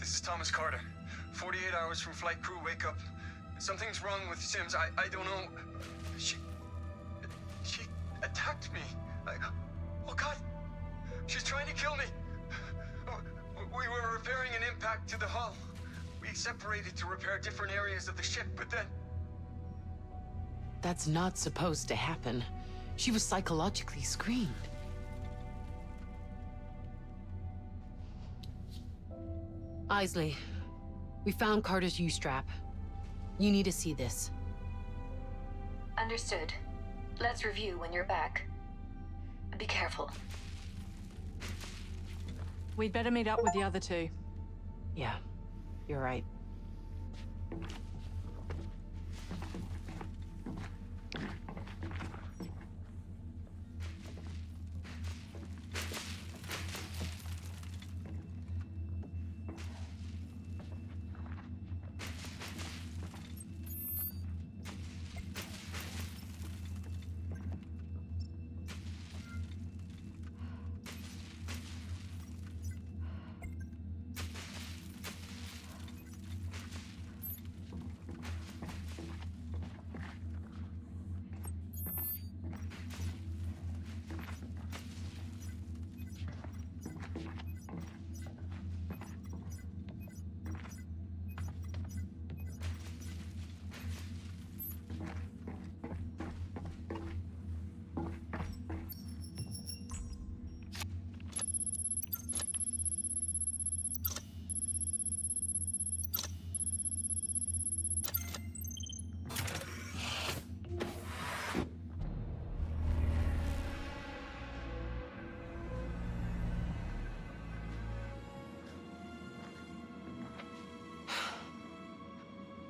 This is Thomas Carter. 48 hours from flight crew wake up. Something's wrong with Sims. I, I don't know. She. She attacked me. I, oh, God. She's trying to kill me. We were repairing an impact to the hull. We separated to repair different areas of the ship, but then. That's not supposed to happen. She was psychologically screened. Isley, we found Carter's U-strap. You need to see this. Understood. Let's review when you're back. Be careful. We'd better meet up with the other two. Yeah, you're right.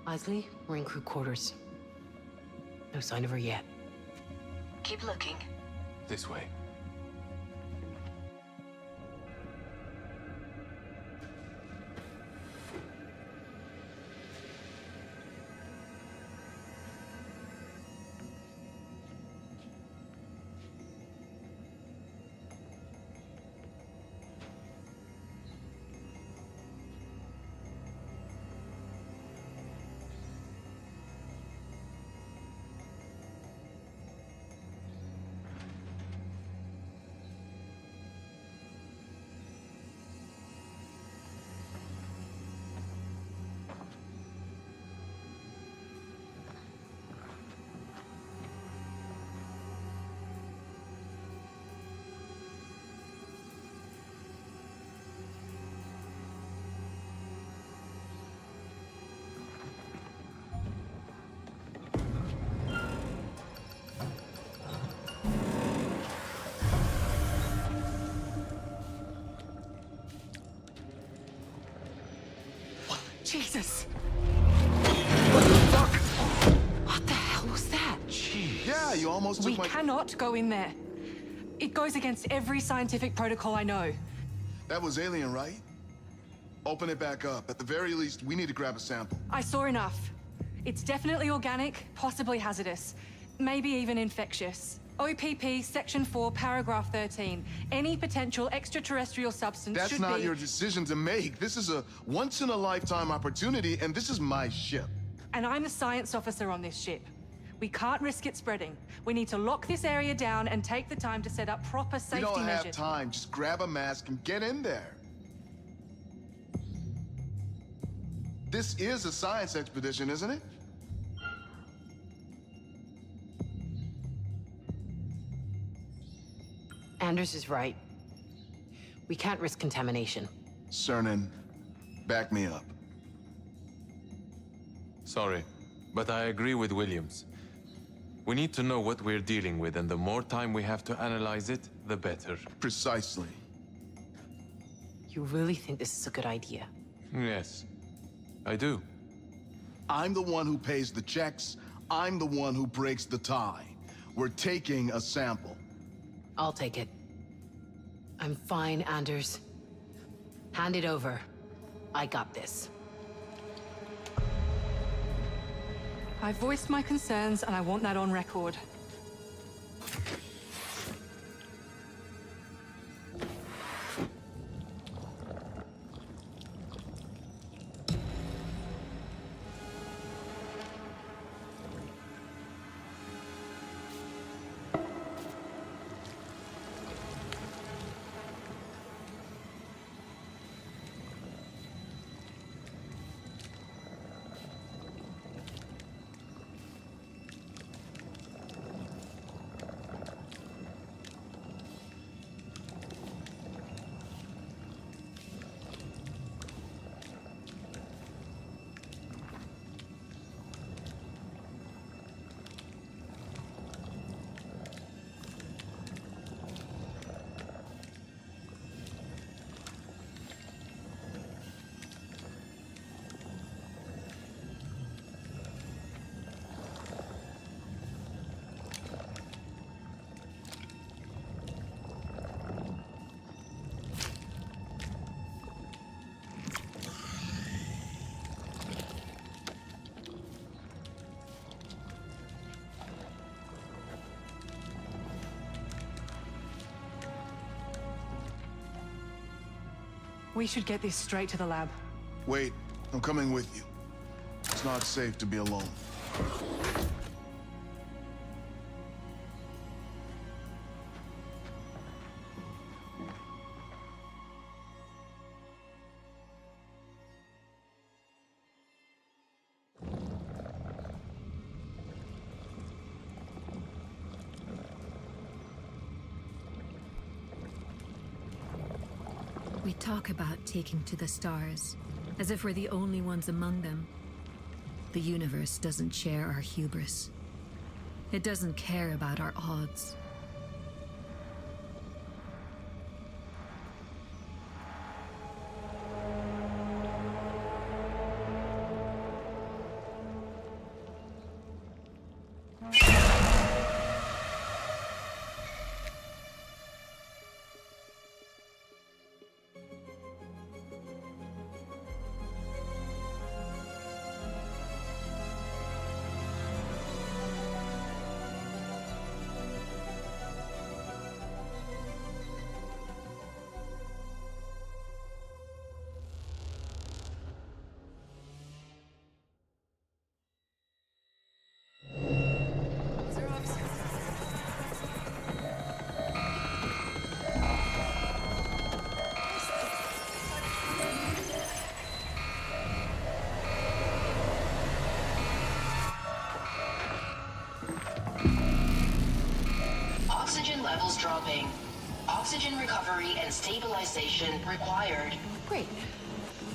Isley, we're in crew quarters. No sign of her yet. Keep looking. This way. Jesus. What the fuck? What the hell was that? Jeez. Yeah, you almost took We my. cannot go in there. It goes against every scientific protocol I know. That was alien, right? Open it back up. At the very least, we need to grab a sample. I saw enough. It's definitely organic, possibly hazardous, maybe even infectious. OPP, Section 4, Paragraph 13. Any potential extraterrestrial substance That's should not be... your decision to make. This is a once in a lifetime opportunity, and this is my ship. And I'm the science officer on this ship. We can't risk it spreading. We need to lock this area down and take the time to set up proper We safety don't have measures. time. Just grab a mask and get in there. This is a science expedition, isn't it? Anders is right. We can't risk contamination. Cernan, back me up. Sorry, but I agree with Williams. We need to know what we're dealing with, and the more time we have to analyze it, the better. Precisely. You really think this is a good idea? Yes, I do. I'm the one who pays the checks. I'm the one who breaks the tie. We're taking a sample. I'll take it. I'm fine, Anders. Hand it over. I got this. I voiced my concerns and I want that on record. We should get this straight to the lab. Wait, I'm coming with you. It's not safe to be alone. We talk about taking to the stars, as if we're the only ones among them. The universe doesn't share our hubris. It doesn't care about our odds. Oxygen levels dropping. Oxygen recovery and stabilization required. Great.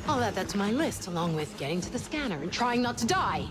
I'll add that to my list, along with getting to the scanner and trying not to die.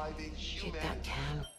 Driving Kick that humanity can.